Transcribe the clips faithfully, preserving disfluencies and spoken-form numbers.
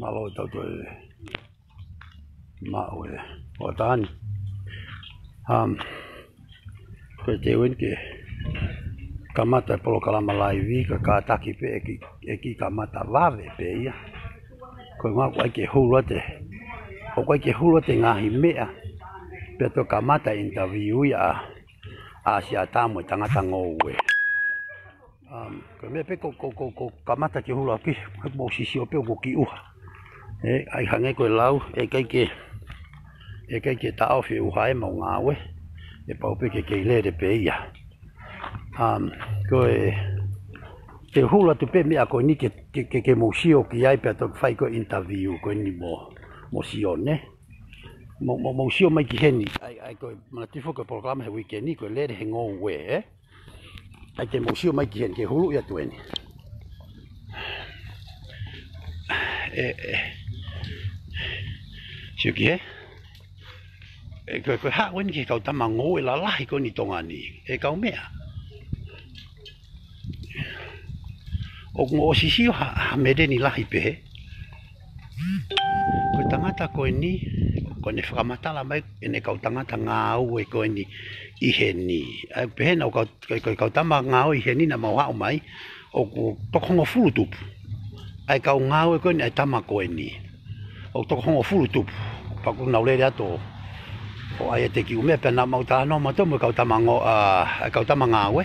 Mālō e tau toe maʻu e ʻofa ni. Um, ko e teu eni ke kamata e polokalama laivi, ka kātaki pē ʻe kiʻi, ʻe kiʻi kamata vave pē ia. Ko e ʻuhinga ʻoku ʻai ke hulu atu e, ʻoku ʻai ke hulu atu e ngaahi meʻa, pea toe kamata e interview ia ʻa, ʻa Siaʻatā mo e tangata ngoue. Um, ko e meʻa pē ko, ko, ko, ko kamata ke hulu ʻaki, he mou sio pē ʻoku kiʻi ʻuha. ʻE, ʻai hangē ko e lau, ʻe ʻikai ke, ʻe ʻikai ke taʻofi e ʻuha e mau ngāue, ʻe pau pē ke kei lele pē ia. Um, ko e, te u hulu atu pē meʻa ko eni ke, ke, ke, ke mou sio ki ai pea toki fai ko e interview ko eni mo, mo Sione. Mou, mou, mou sio mai ki heni, ʻai, ʻai ko e manatuʻi foki ko e polokalama he uike ni, ko e lele he ngoue, ē? ʻAi te mou sio mai ki heni, ke huluʻi atu eni. ʻE, ʻe. Sio ki hē? ʻE, ko, ko e haʻu eni ki he kau tama ngoue lalahi ko eni Tonga ni. ʻE kau meʻa. ʻOku mou ʻosi sio ha, ha meleni lahi pehē. Ko e tangata ko eni, ko ʻene fakamatala mai ʻene kau tangata ngāue ko eni ʻi heni. ʻAi pehē naʻa kau, ko, ko e kau tama ngāue ʻi heni naʻa mau haʻu mai, ʻoku toko hongofulu tupu. ʻAi kau ngāue ko eni, ʻai tama ko eni. ʻOku toko hongofulu tupu. Pea kuo nau lele atu ʻo ʻai ʻete kiʻi ʻū meʻa pea naʻa mau talanoa mautolu mo e kau tama ngo-, ʻa, ʻai kau tama ngāue.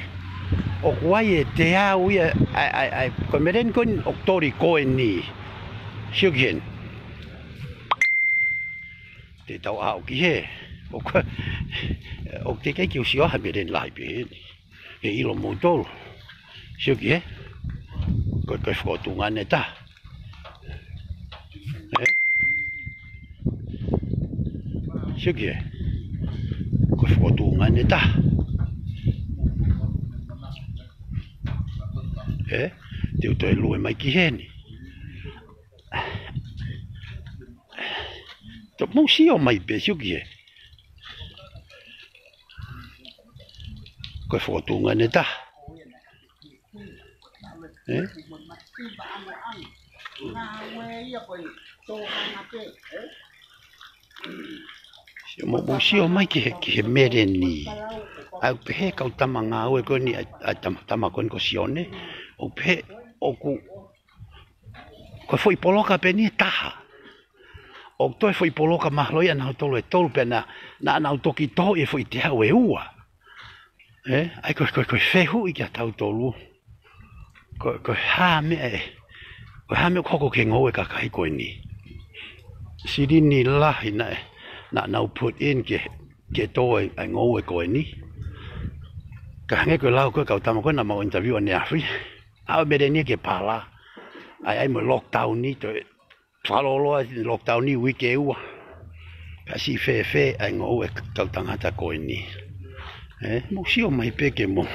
ʻOku ʻai ʻe teau ia, ʻai, ʻai, ʻai, ko e meleni ko eni ʻoku toli ko eni. Sio ki heni. Te tau aʻu ki hē. ʻOku, ʻoku teʻeki ke u sio ha meleni lahi pehē ni. ʻE ʻilo moutolu. Sio ki hē. Ko, ko e fokotuʻunga ʻe taha. ʻE? Sio ki hē. Ko e fokotuʻunga ʻe taha. ʻE? Te u toe lue mai ki heni. Toe mou sio mai pē, sio ki hē. Ko e fokotuʻunga ʻe taha. ʻE? Sio mou, mou sio mai ki he, ki he meleni. ʻAi pehē kau tama ngāue ko eni, ʻai, ʻai tama, tama ko eni ko Sione. ʻOku pehē, ʻoku, ko e foʻi poloka pē eni ʻe taha. ʻOku toe foʻi poloka mahalo ia ʻanautolu ʻe tolu pea naʻa, naʻa nau toki toʻo e foʻi teau ʻe ua. ʻE, ʻai ko, ko, ko e fehuʻi kia tautolu. Ko, ko e hā meʻa ē, ko e hā meʻa ʻoku hoko ki he ngoue ʻa e kakai ko eni. Silini lahi naʻe, naʻa nau put in ke, ke tō ai, ʻa e ngoue ko eni. Ka hangē ko e lau ko e kau tama ko ē naʻa mau interview ʻaneafi. ʻAu meleni ke pala. ʻAi, ʻai mo e lockdown ni, toe fakalōloa e lockdown ni uike ʻe ua. Pea siʻi fēfē ʻa e ngoue ʻa e kau tangata ko eni. ʻE, mou sio mai pē ke mou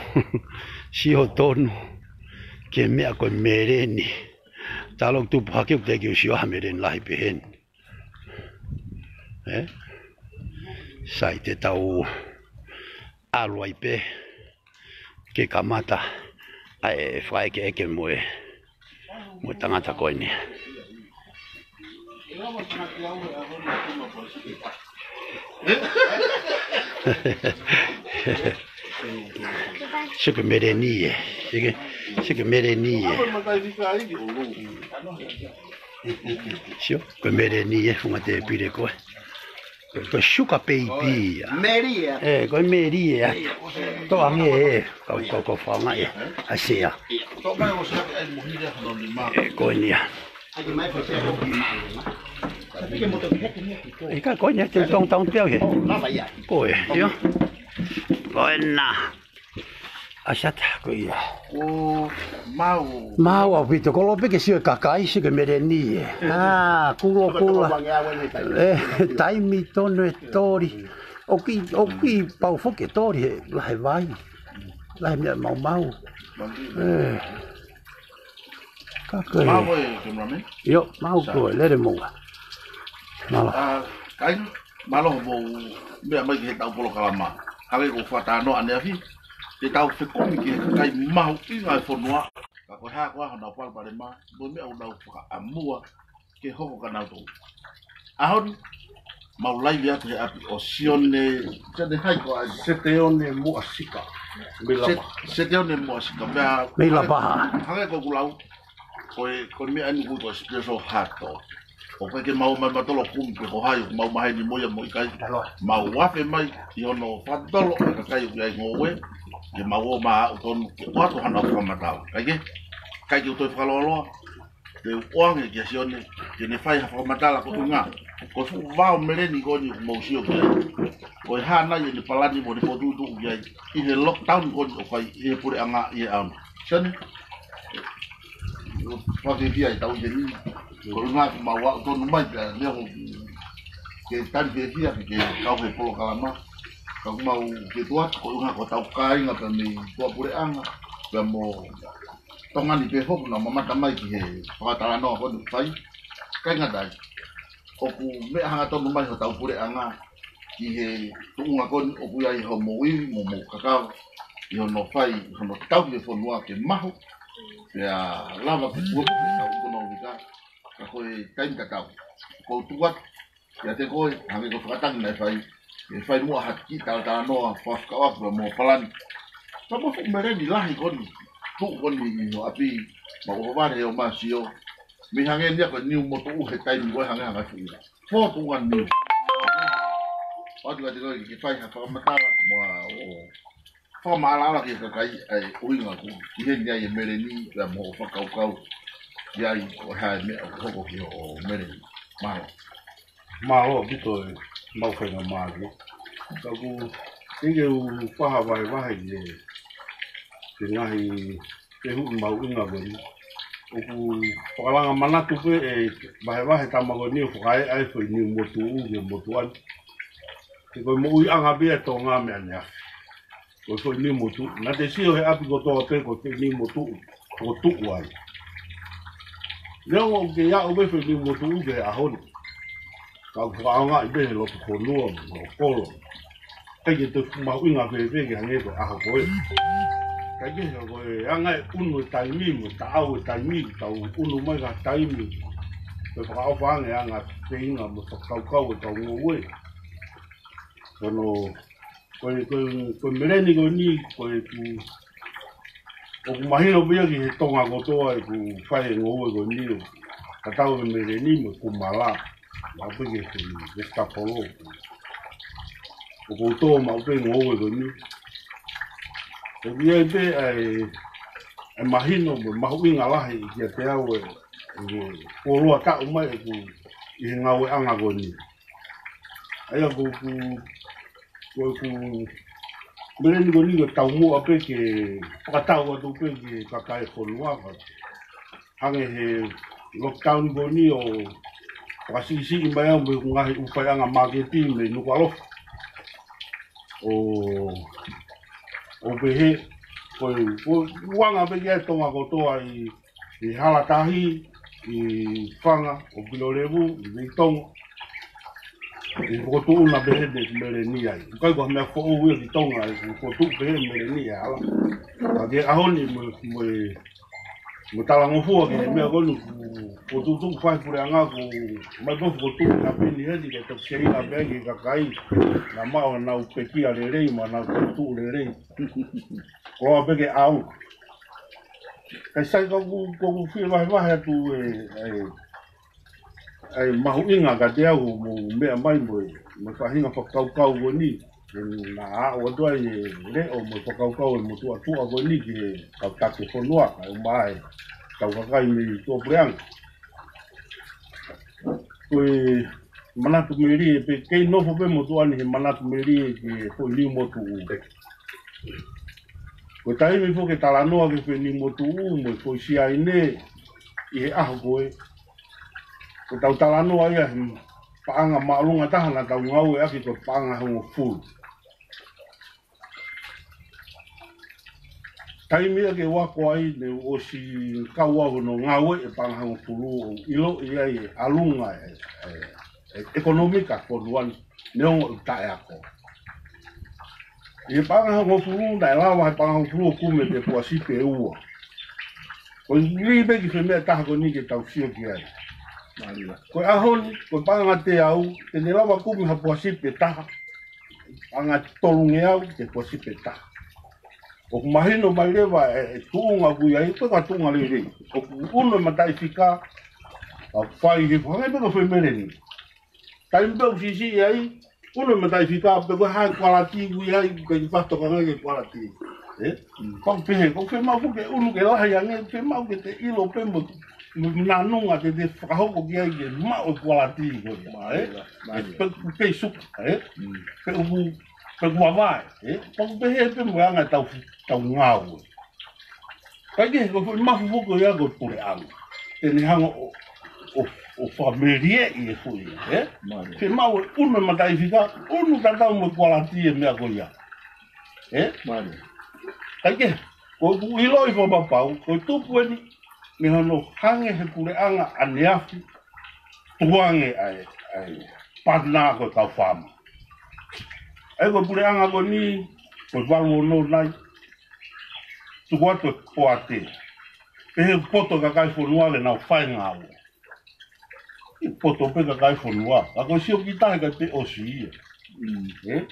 sio tonu ki he meʻa ko e meleni. Talu ʻoku tupu hake ʻoku teʻeki ke u sio ha meleni lahi pehē ni. ʻE? Sai te tau ʻalu ai pē ke kamata ʻa e fakaʻekeʻeke mo e, mo e tangata ko eni. Sio ki he meleni ē. Sio ki he, sio ki he meleni ē. Sio, ko e meleni ē, funga tēpile ko ē. Ko e sugar baby ia. Meli ia. ʻE, ko e meli ia. Toʻa ange ē, kau, kau, kau fanga ē. ʻAi sea. ʻE, ko eni ia. ʻE, ka ko eni ia, te u tong tong te au hē. Ko ē, ia. Ko ena. ʻAi sea ta, ko ia. ʻO, mau. Mau ʻaupito, ko lo pē ke sio e kakai, sio ki he meleni ē. ʻA, kulo, kulo. ʻE, taimi tonu e toli. ʻOku ʻi, ʻoku ʻi pau foki e toli he lahi e vai. Lahi e meʻa maumau. ʻE. Ka ko e. Mau ko e cameraman? ʻIo, mau ko e, lele mou. Mālō. ʻA, kāinga, mālō hoʻomou meʻa mai ki heʻetau polokalama. Hangē ko e fakatalanoa ʻaneafi, te tau fekumi ki he kakai mahuʻinga e fonua. Ka ko e hā koā honau palopalema, mo e meʻa ʻoku nau fakaʻamua ke hoko ka nau tō. ʻAho ni, mau laivi atu he ʻapi ʻo Sione, Sione hai ko ai? Seteone Muʻasika. Mei Se-, Lapaha. Seteone Muʻasika. Pea Mei Lapaha. Hangē ko ʻeku lau, ko e, ko e meʻa eni ʻoku ui ko e special hot dog. ʻOku ʻikai ke mau mai matolo kumi pe ko hai ʻoku mau maheni mo ia mo ʻikai. Talo. Mau afe mai ʻi hono fakatotolo ʻa e kakai ʻoku ʻi ai e ngoue, ke mau ō mai ʻo tonu ke ʻoatu haʻanau fakamatala. Kae kehe, ʻikai ke u toe fakaloaloa, te u ʻoange kia Sione ke ne fai ha fakamatala koeʻuhinga ko e fuʻu vao meleni ko eni ʻoku mou sio ki ai. Ko e hā nai ʻene palani mo ʻene fokotuʻutuʻu ki ai ʻi he lockdown ko eni ʻoku fai ʻe he puleʻanga ʻi he ʻaho ni. Sione, fakafiefia e tau ʻi heni. Koeʻuhinga ʻoku mau aʻu tonu mai pea neongo ke tali fiefia ke kau he polokalama, ka ʻoku mau ke tuat koeʻuhinga ko hotau kāinga pea mei tuʻapuleʻanga pea mo Tonga ni pē foki naʻa mamata mai ki he fakatalanoa ko eni ʻoku fai. ʻIkai ngata ai, ʻoku meʻa hangatonu mai hotau puleʻanga ki he tuʻunga ko eni ʻoku ʻi ai hoʻomou ivi mo hoʻomou kakava ʻi hono fai, ʻi hono tauhi ʻa e fonua ke mahu, pea lava ke puke ʻetau ʻekonōmika, ka ko e taimi tatau. Ko u tuku atu kiate koe, hangē ko e fakatangi naʻe fai, ke fai muʻa ha kiʻi talatalanoa, fakafekauʻaki pea mo e palani. Ka mo e fuʻu meleni lahi ko eni, tuʻu ko eni ʻi ho ʻapi, mau ʻohovale he ʻomai ʻo sio, mei hangē ni ia ko e niu motuʻu he taimi ko ē hangē ha ngaahi fuʻu fōtunga niu. ʻOatu kiate koe ke fai ha fakamatala, mo ʻo fakamaʻalaʻala ki he kakai ʻa e ʻuhinga ʻoku ʻi heni ai e meleni, pea mo hoʻo fakakaukau ki ai, ko e hā e meʻa ʻoku hoko ki hoʻo meleni. Mālō. Mālō ʻaupito e mau faingamālie. Ka ʻoku teʻeki ke u fai ha vahevahe ki he, ki he ngaahi fehuʻi mahuʻinga ko eni. ʻOku fakalanga manatu pē e vahevahe tama ko eni ʻo fakaeʻa e foʻi niu motuʻu ki he motuʻa ni. He ko e moʻuiʻanga pē ia ʻa Tonga mei ʻaneafi. Ko e foʻi niu motuʻu. Naʻa te sio he ʻapi kotoa pē ko e foʻi niu motuʻu ʻoku tuʻu ai. Neongo ʻoku kei aʻu pē foʻi niu motuʻu ki he ʻaho ni, ka ʻoku fakaʻaongaʻi pē he loto fonua mo e kolo. ʻIkai ke toe fuʻu mahuʻinga fēfē ke hangē ko e ʻaho ko ē. Kae kehe ko e anga e ʻunu e taimi mo e taʻau e taimi, tau ʻunu mai ka taimi ko e fakaʻofa ange anga feinga mo e fakakaukau e kau ngoue. Ko hono, ko e, ko e, ko e meleni ko eni, ko e ku, ʻoku mahino pē ia ki he Tonga kotoa ʻoku fai e ngoue ko eni ʻo tatau e meleni mo e kumala. Maʻu pē ki he, ki he vegetable. ʻOku ou tō maʻu pē ngoue ko eni. ʻOku ʻi ai pē ʻa e, ʻa e mahino mo e mahuʻinga lahi kiate au e, e koloa taʻu mai ʻoku ʻi he ngāueʻanga ko eni. ʻA ia ko ʻeku, ko ʻeku meleni ko eni ko e taumuʻa pē ke fakatau atu pē ki he kakai e fonua ka hangē he lockdown ko eni ʻo fakasiʻisiʻi mai au mei he ngaahi ʻū faiʻanga māketi mei Nukuʻalofa. ʻO, ʻo pehē, ko e, ko e anga pē ki ai e Tonga kotoa ʻi, ʻi Halatahi, ʻi Fanga ʻo Pilolevu, ʻi Veitongo. ʻI he fokotuʻu na pehē mei he meleni ai. ʻIkai ko ha meʻa foʻou ia ki Tonga, ʻi he fokotuʻu pehē meleni ʻe ala. Ka ki he ʻaho ni mo, mo, mo talangofua ki he meʻa ko eni, fokotuʻutuʻu fai puleʻanga ko mai ko fokotuʻu na peni heni ke toki seila pē ki he kakai. Naʻa maʻu ʻenau pekia lelei, mo ʻenau fokotuʻu lelei. Ko ʻape ke au. Kae sai ka ʻoku, ʻoku ou fie vahevahe atu e, e, ʻa e mahuʻinga kiate au mo e meʻa mai mo e, mo e faʻahinga fakakaukau ko eni. Naʻa aʻu atu ai e leʻo mo e fakakaukau e motuʻa tuʻa ko eni ki he kau taki fonua, kae ʻumaʻā e kau kakai mei tuʻapuleʻanga. Ko e manatu melie pē, kei nofo pē motuʻa ni he manatu melie ki he foʻi niu motuʻu. Ko e taimi foki ke talanoa ki he foʻi niu motuʻu mo e foʻi siaine ʻi he ʻaho ko ē. Ko ʻetau talanoa ia he paʻanga māʻolunga taha naʻa tau ngāueʻaki ko e paʻanga hongofulu. Taimi ia ke u ako ai ne u ʻosi kau au hono ngāue e paʻanga hongofulu ʻo ʻiloʻi ai e ʻalunga e, e, e ʻekonōmika fonua ni neongo ʻeku taʻeako. ʻI he paʻanga hongofulu, naʻe lava he paʻanga hongofulu ʻo kumi e fuʻu sipi ʻe ua. Ko e lī pē ki he meʻa taha ko eni ke tau sio ki ai. Ko e ʻaho ni, ko e paʻanga teau, te ne lava kumi ha puha sipi ʻe taha. Paʻanga tolungeau, te puha sipi ʻe taha. ʻOku mahino mai leva e, e tuʻunga ʻoku ʻi ai, ko e ka tuʻunga lelei. ʻOku ʻunu e mataʻifika, ʻa fai he fuhange pe ko femeleni. Taimi pē ʻoku siʻisiʻi ai, ʻunu e mataʻifika, pe ko e hā e kualiti ʻoku ʻi ai, pe ki pato ka ngai ke kualiti. Ē? Pau pehē, ko e fiemaʻu ke ʻunu ke lahi ange, fiemaʻu ke te ʻilo pē mo, mo nanunga te te fakahoko ki ai ke maʻu e kualiti ko ia. Ē? Pe, pe suka, ē? Pe ʻoku, pe ʻoku vavae, ē? Pau pehē pē mo e anga ʻetau, tau ngāue. Kaikehe, ko e foʻi mafu foki ia ko e puleʻanga. Te ne hanga ʻo, ʻo, ʻo fakamālieʻi e foʻi, ē? Fiemaʻu e ʻunu e mataʻifika, ʻunu tatau mo e kualiti e meʻa ko ia. Ē? Kaikehe, ko ʻeku ʻiloʻi fakapapau, ko e tupu eni, mei hono hanga he puleʻanga ʻaneafi, tukuange ai, ai, pātena ko e kau faama. ʻAi ko e puleʻanga ko eni, ko e valu ono nai, tuku atu e poate. Pehē poto kakai fonua ke nau fai ngāue. ʻI poto pē kakai fonua. Ka ko e sio ki tahi ka te ʻosi ia. Ē?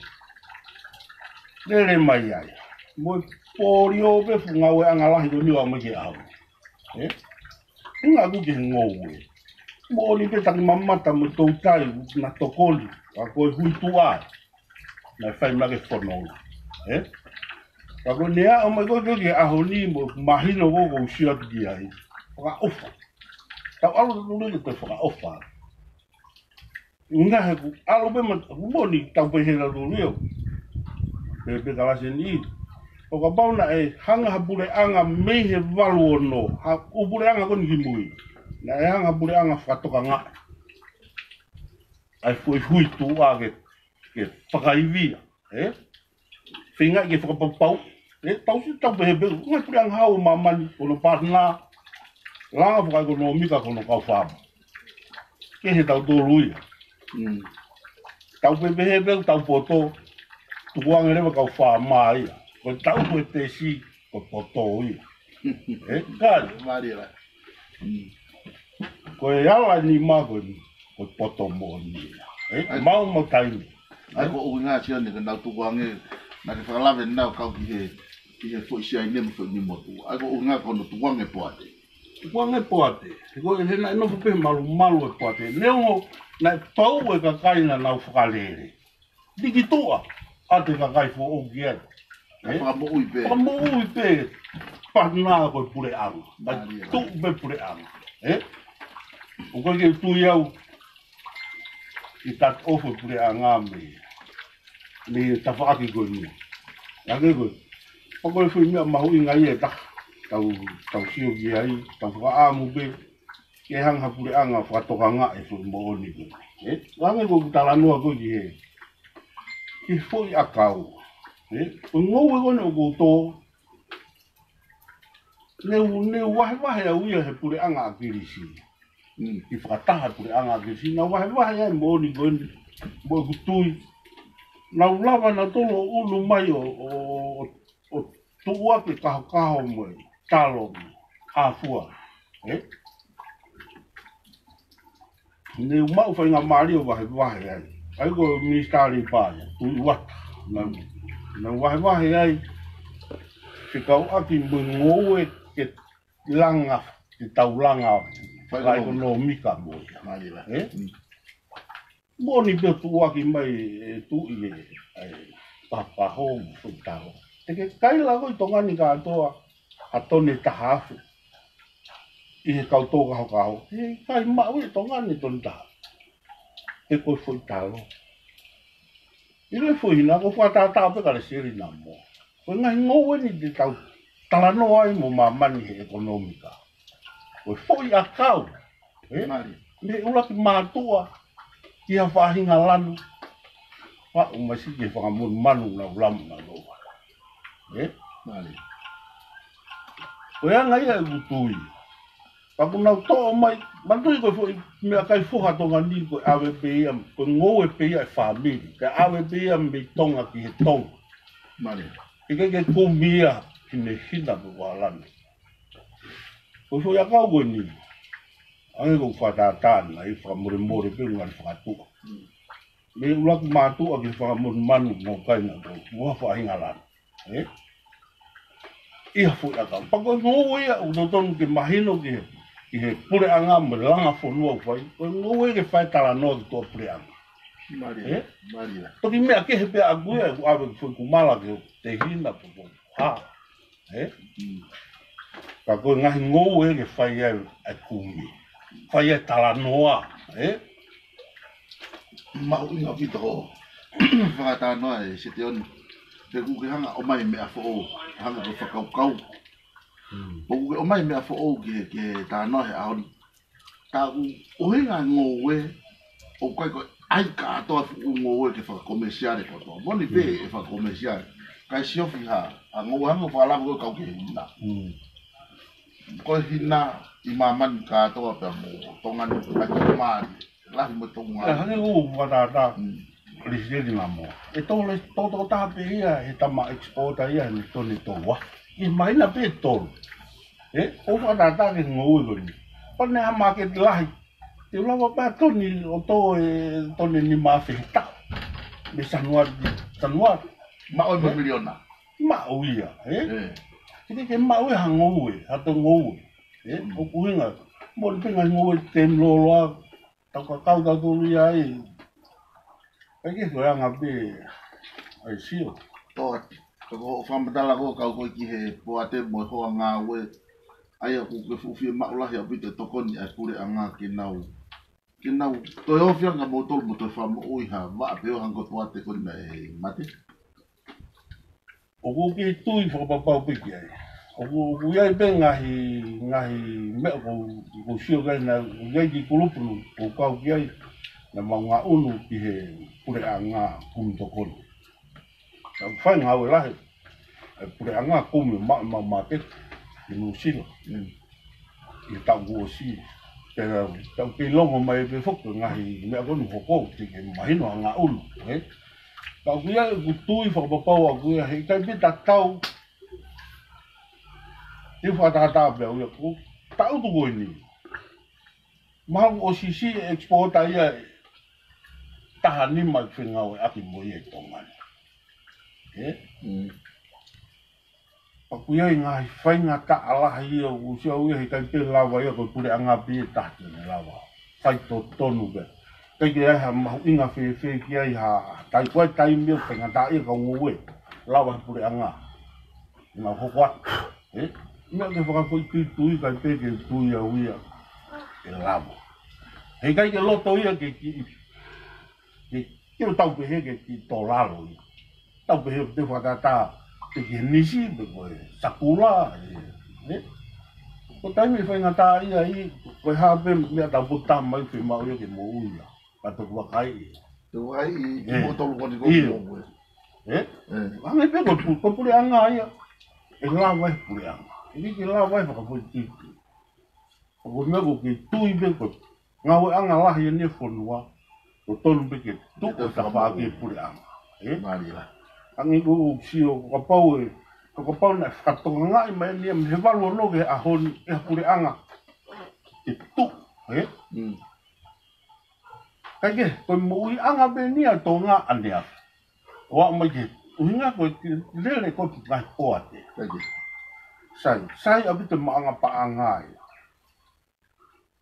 Lele mai ai. Mo e polio pē fuʻu ngāueʻanga lahi ko eni ʻo aʻu mai ki he ʻaho ni. Ē? Hinga ʻoku ke ngoue. Moʻoni pē taki mamata mo e toutai, na tokoni. Ka ko e hui tuʻa. Naʻe fai mai ke fononga. Ē? Ka ko e ne aʻu mai ko ē ki he ʻaho ni mo mahino ko ē ʻoku ou sio atu ki ai. Fakaʻofa. Tau ʻalu atu lelei ke te fakaʻofa. Unga he ku, ʻalu pē ma, ku moʻoni tau pē he la lelei. Pē, pē kalasi ni. ʻO kapau naʻe hanga ha puleʻanga mei he valu ono. Ha, ʻū puleʻanga ko eni ki mui. Naʻe hanga ha puleʻanga fakatokangaʻi. ʻAi foʻi hui tuʻa ke ke fakaivia, ē? Feinga ke fakapapau, ē? Tau si tau pehē pē, ngai puleʻanga hau ʻo māmani, ko hono pātena, langa fakaekonōmika ko hono kau faama. Kehe tautolu ia. Tau pehē pē, tau poto, tukuange leva kau faama ia. Ko e tau ko e tesi, ko e poto ia. Ē, kai. Mālie la. Ko e ala ni mā ko e, ko e poto moʻoni ia. Ē, mau mau taimi. ʻAi ko e ʻuhinga sio ni ka nau tukuange, naʻa ke fakalave nau kau ki he, ki he foʻi siaine mo e foʻi nimotu. ʻAi ko e ʻuhinga ko hono tukuange poate. Tukuange poate. He ko e he naʻe nofo pē malumalu e poate. Neongo naʻe pau e kakai naʻa nau fakalele. Liki tuʻa, ʻa e kakai foʻou ki ai. Ē? Fakamoʻui pē. Fakamoʻui pē, pātena ko e puleʻanga. Mālie la. Tuʻu pē puleʻanga. Ē? ʻOku ke tui au, ʻi cut off e puleʻanga mei, mei tafaʻaki ko eni. Ange ko ē. Pea ko e foʻi meʻa mahuʻinga ia ʻe taha. Tau, tau sio ki ai, tau fakaʻamu pē. Ke hanga ha puleʻanga fakatokangaʻi e foʻi moʻoni ko ē. Ē? Ange ko ʻeku talanoa ko ē ki he, ki he foʻi ʻakau. Ē? Ko e ngoue ko eni ʻoku ou tō. Neu, neu vahevahe au ia he puleʻanga ʻa Kilisi. Ki fakataha puleʻanga ʻa Kilisi. Nau vahevahe ai moʻoni ko eni. Mo ʻeku tui. Nau lava nautolu ʻo ʻunu mai ʻo, ʻo, ʻo, ʻo tuʻuaki e kahokaho mo e talo mo e ʻāfua. Ē? Neu maʻu faingamālie ʻo vahevahe ai. ʻAi ko e Minisitā Leipa ia, Tuʻi Uata. Nau, nau vahevahe ai, fekauʻaki mo e ngoue ke langa, ke tau langa, fakaʻekonōmika mo ia. Mālie la. Ē? Moʻoni pē tuʻuaki mai e tuʻi e, e, papaho mo e foʻi talo. Te ke kaila ko ē ʻi Tonga ni kātoa, ha tone taha afe. ʻI he kau tō kahokaho. He ʻikai maʻu ʻi Tonga ni tone taha afe. He ko e foʻi talo. ʻIlo e foʻi hina, ko e fakatātā pē ka le seli na mo. Ko e ngaahi ngoue ni te tau talanoa ai mo māmani he ʻekonōmika. Ko e foʻi ʻakau. Ē? Mālie. Mei he ʻuluaki mātuʻa, ki ha faʻahinga lanu. Faʻu mai siʻi ke fakamonumanu nau lamu nau lova. Ē? Mālie. Ko e anga ia ʻeku tui. Pea kuo nau toʻo mai, manatuʻi ko e foʻi meʻakai foha Tonga ni ko e ʻave pē ia, ko e ngoue pē ia e fāmili. Kae ʻave pē ia mei Tonga ki he Tonga. Mālie. ʻIkai ke kumi ia hinehina pe ko e lanu. Ko e foʻi ʻakau ko eni. Hangē ko e fakatātā naʻe fakamolemole pē ngali fakatuʻa. Mei ʻuluaki mātuʻa ki he fakamonumanu, mau kai na ko ua faʻahinga lana. Ē? ʻI ha foʻi ʻakau. Pea ko e ngoue ia ʻoku totonu ke mahino ki he, ki he puleʻanga mo e langa fonua ʻoku fai. Ko e ngoue ke fai talanoa ki tuʻa puleʻanga. Mālie, ē? Mālie. Toki meʻa kehe pē ʻaku ia, ʻoku ʻave ki foʻi kumala ke tehina pe ko e hā. Ē? Mm. Ka ko e ngaahi ngoue ke fai ai ʻa e kumi. Fai ai talanoa, ē? Mahuʻinga ʻaupito hoʻo fakatalanoa ē Siteoni. Pe ʻoku ke hanga ʻo ʻomai meʻa foʻou, hanga ko e fakakaukau. Mm. Pe ʻoku ke ʻomai meʻa foʻou ke, ke talanoa he ʻaho ni. Ka ʻoku ʻuhinga ngoue, ʻoku ʻikai ko e ʻai kātoa fuʻu ngoue ke fakakomesiale kotoa. Moʻoni pē ʻe fakakomesiale. Kae siofi ha, ʻa ngoue hangē ʻoku fakalava ko e kau ki he hina. Mm. Ko e hina ʻi māmani kātoa pea mo Tonga ni, ʻikai ko mālie. Lahi mo Tonga. Ē, hangē ʻoku fakatātā. Mm. Lisi leli ngā moa. ʻE tō le, tō tō taha pē ia, he tama exporter ia, he tone tolu. ʻI māhina pē tolu. Ē, ʻoku fakatātā ki he ngoue ko eni. Pane ha māketi lahi. Te u lava pē toni ʻo tō e tone nima afe he taʻu. Mei Sanuari, Sanuari. Maʻu e mo e miliona. Maʻu ia, ē? Ē. Te ke, ke maʻu e ha ngoue, ha tō ngoue. Ē, mm, ʻoku ʻuhinga. Moʻoni pē ngaahi ngoue temi loloa, tau kakau tautolu ia ai. ʻIkai ke ko e anga pē ʻa e sio. Tō atu. Ka ko hoʻo fakamatala ko e kau ko ē ki he poate mo e hoa ngāue. ʻA ia ʻoku ke fuʻu fiemaʻu lahi ʻaupito e tokoni ʻa e puleʻanga ke nau, ke nau toe ofi ange moutolu mo toe fakamoʻui ha vaʻa pē ʻo hangē ko e poate ko ena ʻe mate. ʻOku ou kei tui fakapapau pē ki ai. ʻOku, ʻoku ʻi ai pē ngaahi, ngaahi meʻa ʻoku, ʻoku ou sio ki ai naʻe, ʻoku ʻi ai e kiʻi kulupu naʻa ku kau ki ai, naʻa mau ngaʻunu ki he puleʻanga kumi tokoni. Naʻa ku fai ngāue lahi, ʻa e puleʻanga kumi ma, ma, māketi, ʻi Nuʻusila. Mm. ʻI he taʻu kuo ʻosi. Pea, tau kei longo mai pē foki, ngaahi meʻa ko eni ʻoku hoko, te ke mahino ʻa e ngaʻunu, ē? Ka ʻoku ʻi ai ʻeku tui fakapapau ʻaʻaku ia, heʻikai pē tatau. Te u fakatātā pē au ia ko e taʻu tuku eni. Mahalo ʻosi siʻi exporter ia ʻe taha nima ke fengāueʻaki mo ia ʻi Tonga ni. Ē? Mm. Pea ʻoku ʻi ai ngaahi faingataʻa lahi ia ʻoku ou sio au ia heʻikai pē lava ia ko e puleʻanga pē ʻe taha te ne lava. Faitotonu pē. ʻIkai ke ʻi ai ha mahuʻinga fēfē ki ai ha, tai ko e taimi ʻoku faingataʻaʻia e kau ngoue. Lava he puleʻanga. Nau hoko atu. Ē? Meʻa ke fakafoʻituitui ʻikai pē ke tui au ia ʻe lava. Heʻikai ke loto ia ke kiʻi, ke, ke tau pehē ke kiʻi tō lalo ia. Tau pehē te fakatātā, te ke nisi, pe ko e sakula, ē, ē. Ko e taimi faingataʻaʻia ia, ko e hā pē meʻa tau putā mai fiemaʻu ia ke moʻui ia. Ka toku vakai. Toku vakai, ē, kimoutolu ko eni ko ē. Ē? Ē. Hangē pē ko e pu-, ko e puleʻanga ia. ʻE lava e puleʻanga. ʻIkai ke lava e fakafoʻituitui. Ko e meʻa ʻoku ou kei tui pē ko e ngāueʻanga lahi eni e fonua, ʻoku totonu pē ke tuku e tafaʻaki e puleʻanga. Ē? Mālie. Hangē ko ʻeku sio, kapau ē, kapau naʻe fakatokangaʻi mai eni ia mei he valu ono ki he ʻaho ni, ʻe ha puleʻanga ke tuku, ē? Mm. Kae kehe, ko e moʻuiʻanga pē eni ʻa Tonga ʻaneafi. ʻO aʻu mai ki he ʻuhinga ko e lele ko e ngaahi poate. Kae kehe. Sai, sai ʻaupito e maʻanga paʻanga ia.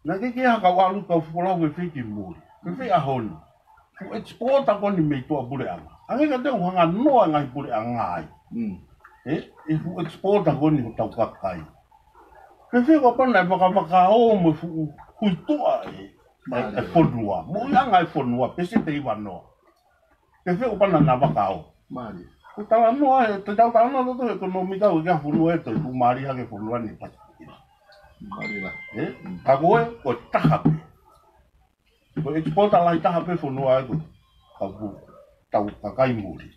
Naʻe ʻikai ke ʻi ai ha kau ʻalu kau folau fēfē ki muli. Fēfē ʻaho ni. Fuʻu exporter ko eni mei tuʻa puleʻanga. Hangē ka te u hanga noa ngaahi puleʻanga ai. Mm. Ē, ʻi he fuʻu exporter ko eni hotau kakai. Fēfē ko e pā naʻe vakavakaō mo e fuʻu huituʻa ē, ʻa e, ʻa e fonua. Moʻuiʻanga e fonua, peseti ʻe ivanoa. Ke fē ʻo pana na vaka au. Mālie. Ko e talanoa ē, te tau talanoa toto ʻekonōmika ʻo e kiʻi fonua ē, toe tuʻumālie hake fonua ni pati. Mālie la. Ē? Ka ko e, ko e taha pē. Ko e exporter lahi taha pē fonua ē ko e. Tau ku, tau kakai muli.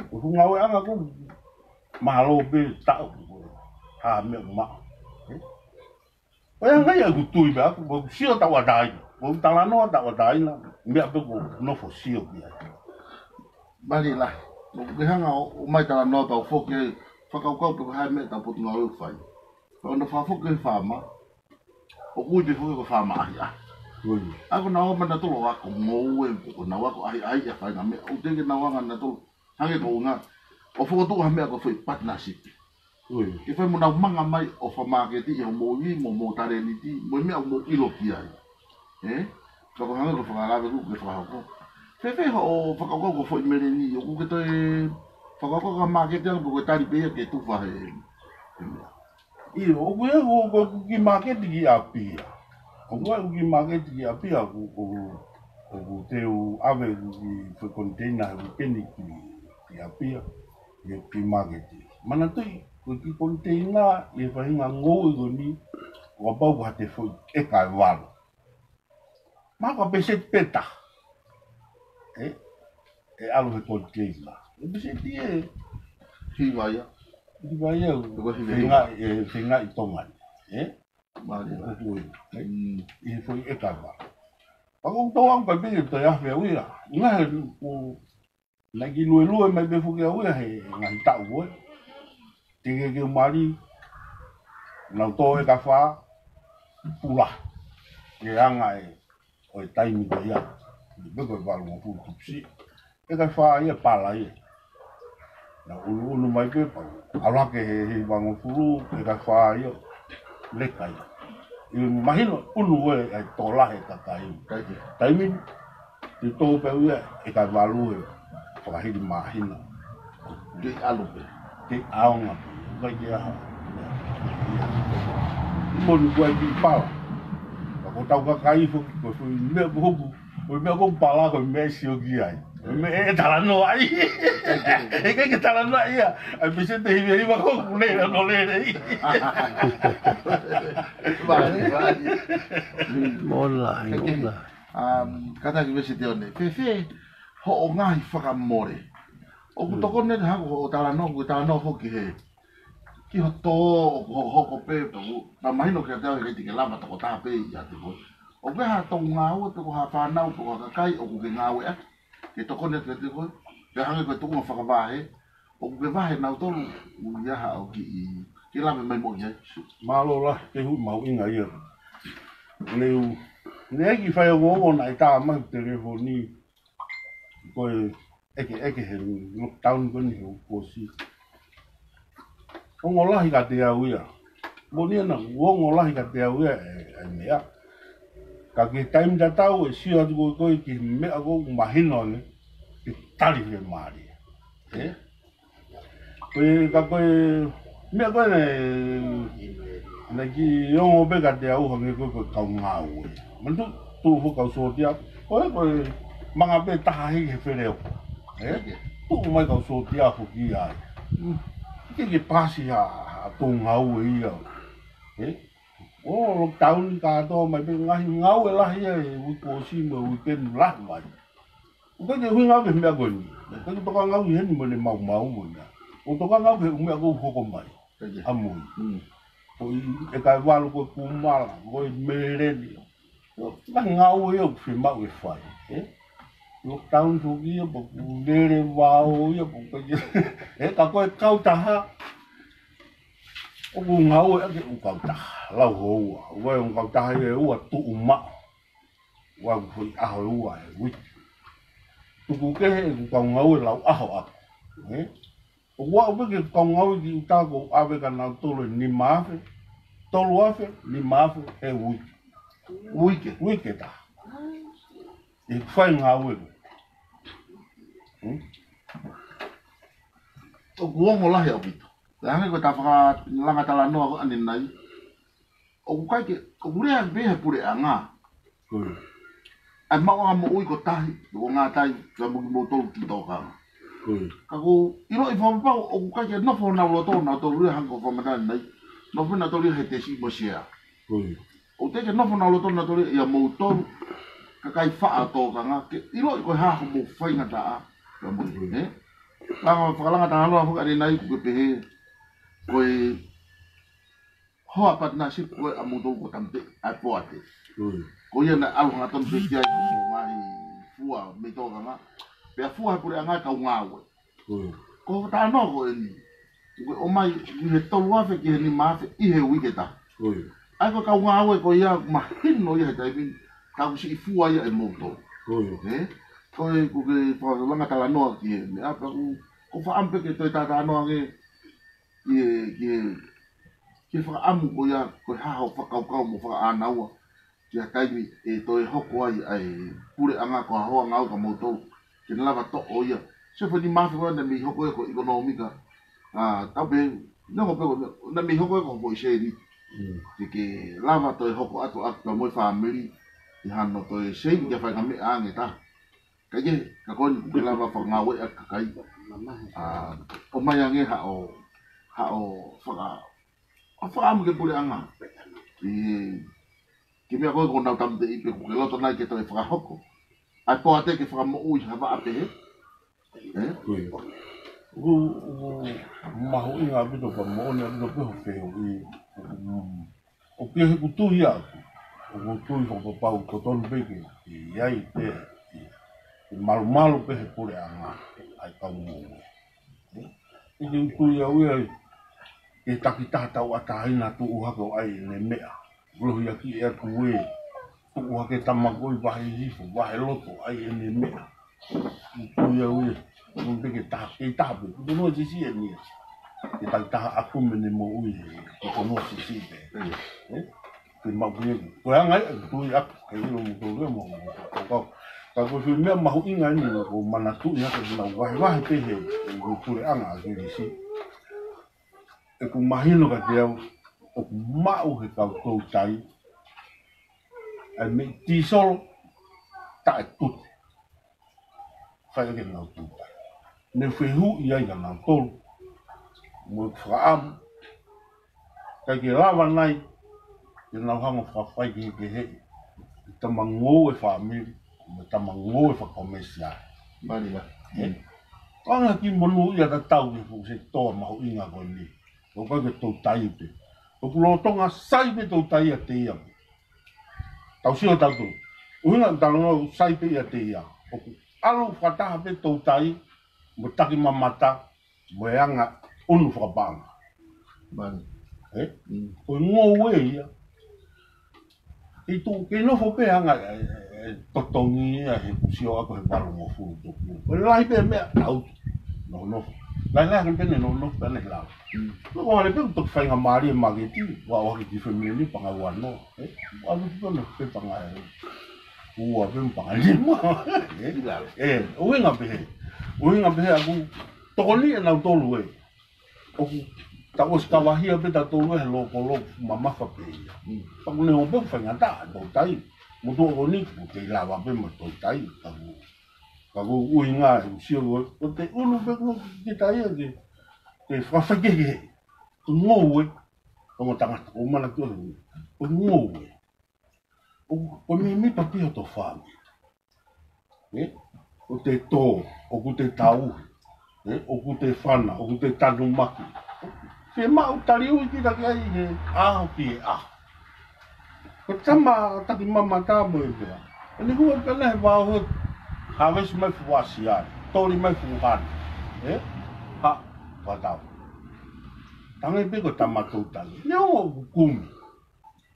Ko e fuʻu ngāueʻanga ko e mālō pē taʻu ko e. Ha meʻa maʻa. Ē? Ko e anga ia ʻeku tui pē ʻaku, ʻoku sio tauʻatāina, ʻoku talanoa tauʻatāina, meʻa pē ʻoku nofo sio ki ai. Mālie lahi, ʻoku ke hanga ʻo, ʻo ʻomai talanoa tau foki ai, fakakaukau pe ko e hā e meʻa tau potungāue ʻoku fai. Ka ʻoua naʻa fakafoki he faama, ʻOku ui pē foki ko e faama ʻahiʻahi. ʻA ia ko ʻenau ō mai nautolu ʻo ako ngoue, ko ʻenau ako ʻahiʻahi ʻa e faʻahinga meʻa. ʻOku teʻeki ke nau anga nautolu hangē ko e ʻuhinga ʻo fokotuʻu ha meʻa ko e foʻi partnership. Ke fai mo nau manga mai ʻo fakamāketiʻi hoʻomou ivi mo hoʻomou talēniti, mo e meʻa ʻoku mou ʻilo ki ai. Ē? Ka ko e hangē ko e fakalave ʻoku ke fakahoko. Fēfē hoʻo fakakaukau ko e foʻi meleni, ʻoku ke toe fakakaukau ke māketi ange pe ko e tali pē ia ke tufa he, he meʻa. ʻIo, ʻoku ʻi ai, ʻoku, ʻoku kiʻi māketi ki ʻApia. ʻOku ʻi ai, ʻoku kiʻi māketi ki ʻApia, ʻoku, ʻoku, ʻoku te u ʻave ʻeku kiʻi foʻi koniteina he uike ni ki, ki ʻApia, ke, ke māketi. Manatuʻi, ko e kiʻi koniteina ʻi he faʻahinga ngoue ko eni, ʻoku pau ke ʻi ai ha foʻi ʻeka ʻe valu. Mahalo ko e peseti pē taha. Ē? ʻE ʻalu he koniteina. ʻE peseti ʻe hiva ia. Hiva ia. Ko e hiva ia. Feinga, ʻe, feinga ʻi Tonga ni. Ē? Mālie. ʻOku ui. Ē? Mm. ʻI he foʻi ʻeka ʻe valu. Pea ko e tau anga pē ke toe afe au ia. Ngaahi ʻoku naʻe kiʻi luelue mai pē foki au ia he ngaahi taʻu ko ē. Teʻeki ke u mali, naʻa ku tō ʻeka ʻe fā, pula. Ke anga ē, ʻo e taimi ko ia. Pea ko e valungofulu tupusi. ʻEka ʻe fā ia pala ia. Naʻa ku ʻunuʻunu mai pē pau. ʻAlu hake he, he hivangofulu, ʻeka ʻe fā ia. Leka ia. ʻI he mahino ʻunu ē, ʻa e tō lahi e kakai. Taimi. Taimi, te tō pē ia, ʻeka ʻe valu ē. Fakahili māhina. Ke ʻalu pē. Ke ʻaonga pē. ʻIkai ke ʻi ai ha. Mo ni kuai ki pala. Ka ko e tau kakai foki, ko e foʻi meʻa ko hoku. Ko e meʻa ko e pala, ko e meʻa ʻe sio ki ai. Ko e meʻa ʻe talanoa ai. ʻE ʻikai ke talanoa ia. ʻAi peseti hiva hiva ko hoku nei, ʻa e nō lelei. Mālie, mālie. Mola, mola. Um, kātaki Peseti ʻo ne. Fēfē hoʻo ngaahi fakamole. ʻOku tokoni ʻa e hako hoʻo talanoa, ʻoku talanoa foki he. Ki hoʻo tō, ʻoku hokohoko pē, pea ʻoku, pea mahino kiate au he ʻikai te ke lava tokotaha pē ia te koe. ʻOku ʻi ai ha tau ngāue, pe ko ha fānau, pe ko ha kakai, ʻoku ke ngāue ʻaki. Ke tokoni atu kiate koe, pea hangē ko e tuʻunga fakavahe, ʻoku ke vahe nautolu, ʻoku ʻi ai haʻo kiʻi, ke lave mai mo ia. Mālō lahi, ke hu mau inga ia. Neu, ne ʻai kiʻi faiongoongo naʻe tā mai he telefoni, ko e ʻeke, ʻeke he lockdown ko eni he uike kuo ʻosi. Ongo lahi kiate au ia. Moʻoni ʻena, ongo lahi kiate au ia ʻe, ʻe meʻa. Ka ki he taimi tatau ʻe sio atu ko ē ki he meʻa ʻoku mahino ange, ke tali fiemālie. Ē? Ko e, ka ko e, meʻa ko ē naʻe, naʻe kiʻi ongo pē kiate au hangē ko e, ko e kau ngāue. Manatuʻi, tuʻu foki kau sōtia, ko e, ko e manga pē taha hiki he feleoka. Ē? Tuʻu mai kau sōtia foki ai. Mm. ʻIkai ke paasi ha, ha tau ngāue ia. Ē? ʻO lockdown kātoa mai pē ngaahi ngāue lahi ia he uike kuo ʻosi mo e uike ni lahi mai. ʻOku ʻikai ke ʻuhinga au ki he meʻa ko eni. ʻIkai ke tokanga au ki heni mo ʻene maumau mo ia. ʻOku tokanga au ki he ʻū meʻa ʻoku hoko mai. ʻAmui. Ko e ʻeka ʻe valu ko e kūmala, ko e meleni. Ko e ngaahi ngāue ia ʻoku fiemaʻu ke fai. Ē? Lockdown foki ia, pea ʻoku lele vao ia, pea ʻoku ʻikai ke, ē, ka ko e kautaha. ʻOku ngāue ʻaki e ʻū kautaha. Lau houa. ʻOku ʻi ai e ʻū kautaha ia ʻe ua tuʻu maʻu. ʻOku ʻi ai e foʻi ʻaho ʻe ua he uike. Tuku kehe ʻeku kau ngāue lau ʻaho ʻaku. Ē? ʻOku aʻu pē ki he kau ngāue ki ʻuta ʻoku ʻave kia nautolu ʻe nima afe, tolu afe, nima afe he uike. Uike? Uike taha. ʻI he fai ngāue. Hmm? ʻOku ongo lahi ʻaupito. Pea hangē ko e ta fakalanga talanoa ko eni nai. ʻOku ʻikai ke, ʻoku lea pē he puleʻanga. Ko ia. ʻA e maʻuʻanga moʻui ko tahi, ko ngā tai, ka mo kimoutolu ki tōkanga. Ko ia. Ka ʻoku ʻiloʻi fakapapau, ʻoku ʻikai ke nofo honau loto, nautolu ia hangē ko e fakamatala nai. Nofo nautolu ia he tesi mo e sea. Ko ia. ʻOku teʻeki ke nofo honau loto nautolu ia ʻia moutolu, kakai faʻa tōkanga, ke ʻiloʻi ko e hā hoʻomou faingataʻa, ka mo, ē? Langa, fakalanga talanoa foki eni nai ʻoku ke pehē, ko e hoa partnership ko ē ʻamoutolu ko Tampe, ʻa e poate. Ko ia naʻe ʻalu hangatonu pē ki ai ko e ngaahi fua mei tōkanga. Pea fua he puleʻanga e kau ngāue. Ko e talanoa ko eni. Ko e ʻomai ʻi he tolu afe ki he nima afe ʻi he uike taha. ʻA ia ko e kau ngāue ko ia, mahino ia he taimi ni, ka ʻoku siʻi fua ia ʻe moutolu. Ko ia. Ē? Ko e, ʻoku ke fakalanga talanoa ki he meʻa, pea ʻoku, ʻoku ou fakaʻamu pē ke toe talanoa ange, ki he, ki he, ki he fakaʻamu ko ia, ko e hā hoʻo fakakaukau mo fakaʻānaua, ki ha taimi ʻe toe hoko ai ʻa e puleʻanga ko ha hoa ngāue kia moutolu, ke ne lava toʻo ia. Sio foʻi ni mafi ko ena mei hoko ia ko e ʻekonōmika. ʻA, tau pē, neongo pē ko, naʻe mei hoko ia ko e foʻi sēniti. Mm. Ke, ke lava toe hoko atu ʻaki pea mo e fāmili, ʻi hano toe sēniti ke fai ha meʻa ange ta. Ka ʻi he, ka ko eni ke lava fakangāueʻaki kakai. ʻA, ʻomai ange haʻo, haʻo faka-, ʻa fakaʻamu ki he puleʻanga. ʻI, ki he meʻa ko ē ʻoku nau tāmateʻi pē ʻoku ke loto nai ke toe fakahoko ʻa e poate ke fakamoʻui ha vaʻa pehē. Ē? Ko ia. ʻOku, ʻoku mahuʻinga ʻaupito pea moʻoni ʻaupito pē hoʻo fehuʻi. Mm. ʻOku ʻi ai ʻeku tui ʻaʻaku. ʻOku ou tui fakapapau totonu pē ke, ke ʻi ai pē, ke, ke malumalu pē he puleʻanga ʻa e kau ngāue. Ē? ʻOku ou tui au ia, ke takitaha tauʻatāina tuʻu hake ʻo ʻai ʻene meʻa. Lohiakiʻi ʻe ia tuʻu ē, tuʻu hake tama ko ē vahe hifo, vahe loto, ʻai ʻene meʻa. Tui au ia, ʻoku pē ke taha, ke taha pē, ʻoku noa sisi eni ia. Ke takitaha ʻaku mene moʻui he, ke ko noa sisi pē. Ē? Ke maʻu pē, ko e anga ia, tui ʻaku, ke ʻilo mo tolu ia mo, mo, mo, mo, ka ko e foʻi meʻa mahuʻinga eni, ʻoku ou manatuʻi hake ʻi heʻenau vahevahe pē he, he puleʻanga ʻa Kilisi. ʻOku mahino kiate au, ʻoku maʻu he kau toutai, ʻa e meʻi tīsolo, taʻetute. Fai ʻaki ʻenau toutai. Ne fehuʻi ai kia nautolu. Mo ʻeku fakaʻamu. ʻIkai ke lava nai, ke nau hanga ʻo fakafaikehekeheʻi. Tama ngoue fāmili, mo tama ngoue fakakomēsiale. Mālie. Ē? Anga ki monūʻia tatau ki he fuʻu sekitoa mahuʻinga ko eni. ʻOku ʻikai ke toutai pē. ʻOku lolotonga sai pē toutai ʻiate ia. Tau sio tautolu. ʻUhinga talanoa ʻoku sai pē ʻiate ia. ʻOku ʻalu fakataha pē toutai, mo takimamata, mo e anga ʻunu fakapaʻanga. Mālie. Ē? Mm. Ko e ngoue ia. Kei tuʻu, kei nofo pē anga, ē, ē, ē, totongi ia he kuo sio ʻaku he valungofulu tupu. Ko e lahi pē meʻa, tau. Nonofo. Lahi lahi pē ne nonofo pē ne lau. Mm. Ko e ʻalu pē toki faingamālie maketi, ʻoua ʻohake ki he family ni panga ua noa. Ē? ʻAlu pē ne pē panga ē. Ua pē panga lima. Ē? Ē, ʻuhinga pehē. ʻUhinga pehē ʻaku tokoni ʻe nautolu ē. ʻOku tau ʻosi kavahia pē tautolu he lōkoloko mamafa pē ia. Mm. Pea ʻoku ne ō pē ʻo faingataʻa toutai. Mo tuʻo ko eni ʻoku kei lava pē mo toutai. Ka ko, ka ko e ʻuhinga ʻeku sio ko, ko e ʻunu pē ko kita ia ke, ke fakafaikehekeheʻi. Ko e ngoue. Ko e tangata, ʻoku ou manatuʻi. Ko e ngoue. ʻO, ʻoku mimipa pē hoto fāmili. Ē? ʻOku te tō, ʻoku te tauhi. Ē? ʻOku te fana, ʻoku te tanumaki. Ke maʻu taliui kita ki ai he ʻaho ki he ʻaho. Ko e tama takimamata mo e meʻa. ʻE ne hū pē ʻene vao he harvest mai fuʻu ʻasiale. Toli mai fuʻu hana. Ē? Ha, patau. Tangi pē ko e tama toutai. Ne o kumi.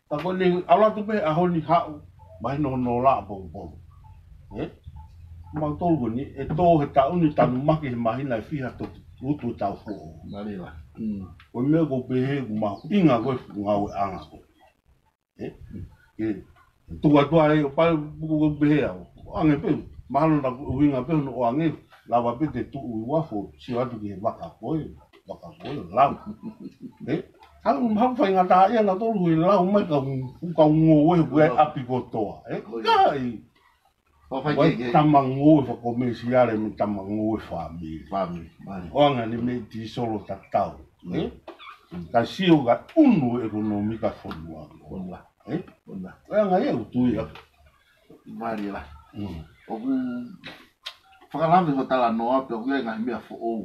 Ka ko eni ʻalu atu pē ʻaho ni haʻu, mai nono la pongipongi. Ē? Mautolu ko eni, ʻe tō he taʻu ni tanumaki he māhina ʻe fiha to utu tau foʻou. Mālie. Mm. Ko e meʻa ʻoku ou pehē ʻoku mahuʻinga ko e fuʻu ngāueʻanga ko. Ē? Ke tuʻu atu ai ʻo pau puku ʻoku ou pehē au. ʻOange pē, mahalo naʻa ku ʻuhinga pē hono ʻoange, lava pē te tuʻu ʻi uafo, sio atu ki he vaka ko ē. Vaka ko ē, lau. Ē? Haʻu, haʻu faingataʻaʻia nautolu he lau mai kau, kau ngoue he ʻoku ʻi ai ʻapi kotoa. Ē? Ko ia. Kai. Ko fai ʻoku ʻi ai ke, ke tama ngoue fakakomēsiale mo e tama ngoue fāmili. Fāmili, mālie. ʻOange ʻene meʻi tīsolo tatau. Ē? Mm. Ka sio ka ʻunu ʻekonōmika fonua. Fonua. Ē? Fonua. ʻOange ia ʻoku tui ʻaku. Mālie lahi. Mm. ʻOku fakalave hoʻo talanoa pea ʻoku ʻi ai e ngaahi meʻa foʻou.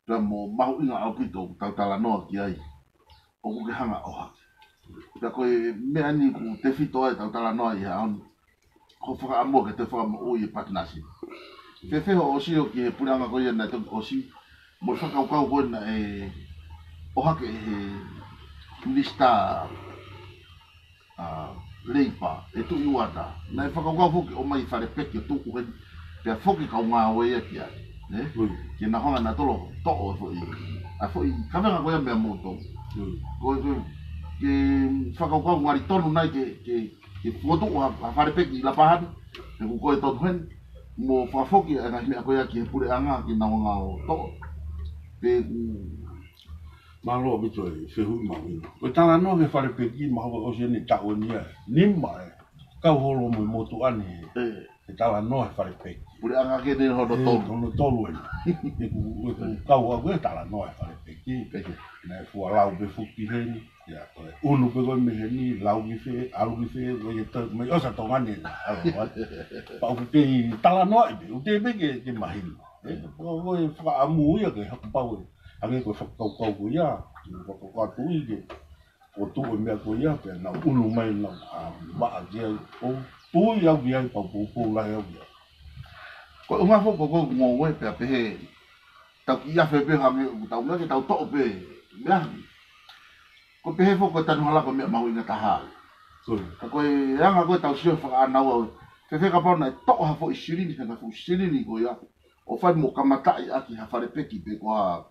Pea mo mahuʻinga ʻaupito ʻoku tau talanoa ki ai. ʻOku ke hanga ʻo ʻohake. Pea ko e meʻa ni ʻoku tefito ai ʻetau talanoa ʻi he ʻaho ni. Ko e fakaʻamu ke toe fakamoʻui e partnership. Fēfē hoʻo sio ki he puleʻanga ko ia naʻe toki ʻosi. Mo e fakakaukau ko ē naʻe ʻohake ʻe he minisitā ʻa Leipa, ʻe Tuʻi Uata. Naʻe fakakaukau foki ʻo ʻomai Fale Peki ʻo tuku heni. Pea foki kau ngāue ia ki ai. Ē? Ke na hanga na tolo toʻo e foʻi, ʻa e foʻi kavenga ko ia meia moutolu. Ko, ko, ke fakakaukau ngali tonu nai ke, ke, ke fokotuʻu ha, ha Fale Peki ʻi Lapahani. He ʻoku ko e tonu heni. Mo fakafoki ʻa e ngaahi meʻa ko ia ki he puleʻanga ke na hanga ʻo toʻo. Pe ʻoku Mālō ʻaupito e fehuʻi mahuʻinga. Ko e talanoa ki he Fale Peki, mahalo ʻosi eni taʻu eni ʻe nima ʻe kau holo mo e motuʻa ni he, he talanoa he Fale Peki. Puleʻanga ke ne hono tolu. Hono tolu eni. ʻOku, ʻoku kau au e talanoa he Fale Peki. Naʻe fua lau pē foki heni. Ia, ko e ʻunu pē ko e mei heni, lau ki fē, ʻalu ki fē, ko e tau, mai ʻosi ʻa Tonga ni ʻena. ʻAlu ai. Pea ʻoku kei talanoaʻi pē, ʻoku teʻeki pē ke, ke mahino. Ē, ko e fakaʻamu ia ke hoko pau ē. Hangē ko e fakakaukau ko ia, ko e fakakaukau Tuʻi ke, ko e tuʻu e meʻa ko ia, pea nau ʻunu mai nau ʻa maʻa ki ai, ʻo tui au ki ai, pau poupou lahi au ki ai. Ko e ʻuhinga foki ko e ngoue pea pehē, tau kiʻi afe pē hangē, ʻoku tau meʻa ke tau toʻo pē, meʻa. Ko e pehē foki ko e tanu hala ko e meʻa mahuʻinga taha. Ka ko e anga ko e tau sio fakaʻānaua, fēfē kapau naʻe toʻo ha foʻi silini, ha foʻi silini ko ia, ʻo fai mo kamataʻi ʻaki ha Fale Peki pe ko ha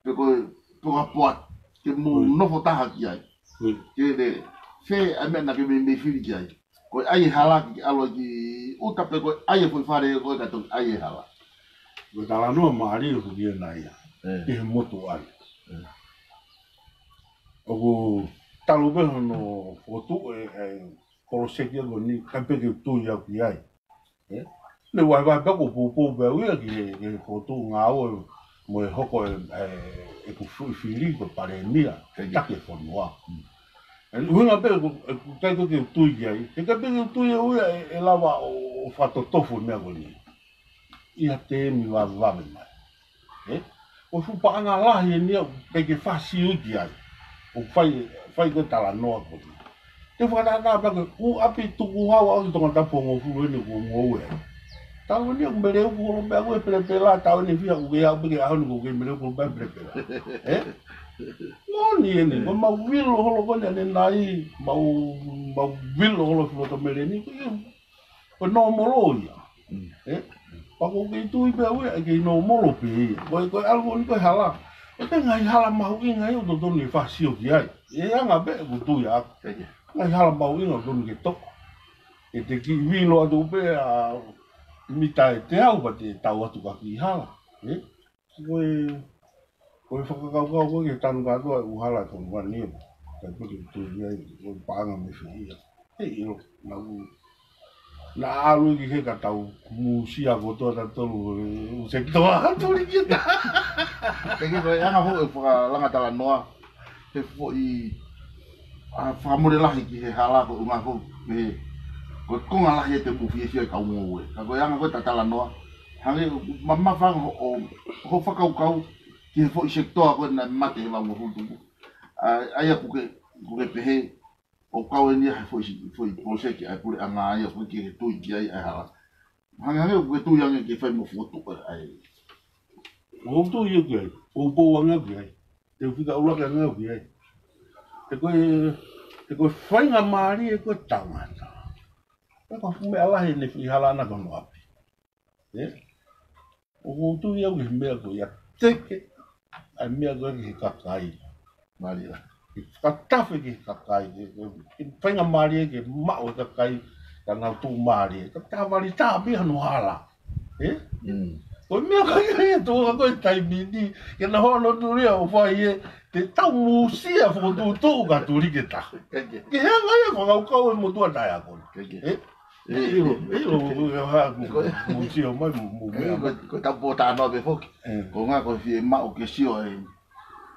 pe ko e, pe ko ha poa, ke mou nofo taha ki ai. Ke le, fē ʻa e meʻa naʻa ke meimei fili ki ai. Ko e ʻai e hala ke ʻalu ki ʻuta pe ko e ʻai e foʻi fale ko e ka toki ʻai e hala. Ko e talanoa mālie ʻoku ʻi ai ʻena ia. Ki he motuʻa ni. ʻOku talu pē hono fokotuʻu e, e koloseki ko eni, ka pē ke tui au ki ai. Ē? Ne vahevahe pē ko e poupou pē au ia ki he, ki he fokotuʻu ngāue mo e hoko e, e, ʻeku foʻi fili ko e palēmia, taki e fonua. ʻE ʻuhinga pē ko e, ʻoku ʻikai ko e ke tui ki ai, he ʻikai pē ke tui au ia ʻe, ʻe lava ʻo, ʻo fakatotofo e meʻa ko eni. ʻI ha teemi vavevave mai. Ē? Ko e fuʻu paʻanga lahi eni ia, ʻoku ʻikai ke fāsio ki ai. ʻOku fai, fai ko e talanoa ko eni. Te u fakatātā pē ko e ʻū ʻapi tukuhau au ki Tongatapu hongofulu eni ʻoku ou ngoue ai. Talu eni ʻoku mele uku holo pē au e pelepela, talu eni fiha ʻoku kei aʻu pē ki he ʻaho ni ʻoku kei mele uku holo pē au e pelepela. Ē? Moʻoni eni, ko e mau vilo holo ko eni ʻanenai, mau, mau vilo holo fuloto mele ni, ko e Ko e nōmolo ia. Ē? Pea ʻoku ou kei tui pē au ia, ʻe kei nōmolo pē ia. Ko e, ko e ʻalu ko eni ko e hala. ʻE pē ngaahi hala mahuʻinga ia ʻoku totonu ke fāsio ki ai. ʻE anga pē ʻoku tui ʻaʻaku. Ngaahi hala mahuʻinga ʻoku totonu ke toʻo. ʻE te kiʻi vilo atu pē ʻa mita ʻe teau pea te tau atu ka kiʻi hala. Ē? Ko e, ko e fakakaukau ko e ke tanu kātoa e ʻū hala ʻa e fonua ni ʻoku ʻikai pē ke tui ai, ko e paʻanga mei fē ia. He ʻilo, naʻa ku, naʻa ʻalu ki he ka tau mūsia kotoa tautolu, ʻū sekitoa, tuli ki ta. Ke ke ko e anga foʻi e fakalanga talanoa, he foʻi, ʻa, fakamole lahi ki he hala ko e ʻuhinga foʻi, he, ko e konga lahi ʻete mou fiefia e kau ngoue. Ka ko e anga ko e ta talanoa, hangē, mamafa ange hoʻo, hoʻo fakakaukau, ki he foʻi sekitoa ko ē naʻe mate he valu hongofulu tupu. ʻA, ʻa ia ʻoku ke, ʻoku ke pehē, ʻoku kau eni ia he foʻi, foʻi poloseki ʻa e puleʻanga ia ʻoku ke tui ki ai ʻa e hala. Hangē, hangē ʻoku ke tui ange ke fai mo fokotuʻu ʻa e. ʻOku ou tui au ki ai, ʻoku ou poupou ange au ki ai. Te u fika ʻuluaki ange au ki ai. He ko e, he ko e faingamālie ko e tangata. He ko e fuʻu meʻa lahi ʻene fai hala ʻana ki hono ʻapi. Ē? ʻOku ou tui au ki he meʻa ko ia teke, ʻa e meʻa ko ia ki he kakai. Mālie lahi. Ke fakatafe ki he kakai, ke, ke, ke faingamālie ke maʻu e kakai, ka nau tuʻumālie. Ka tā vali tā pē hano hala. Ē? Ko e meʻa ka ia ia tō ka ko e taimi ni, ke na hono tuli ʻo fai ē, te tau mūsia fokotuʻutuʻu ka tuli ke taha. Ke he anga ia fakakaukau e motuʻa taʻeako. Ē? ʻE ʻilo, ʻe ʻilo, ʻe ha, mo sio mai, mo, mo, meʻa mai. Ko e tapu o tānoa pē foki. Ko e ʻuhinga ko e fiemaʻu ke sio ai.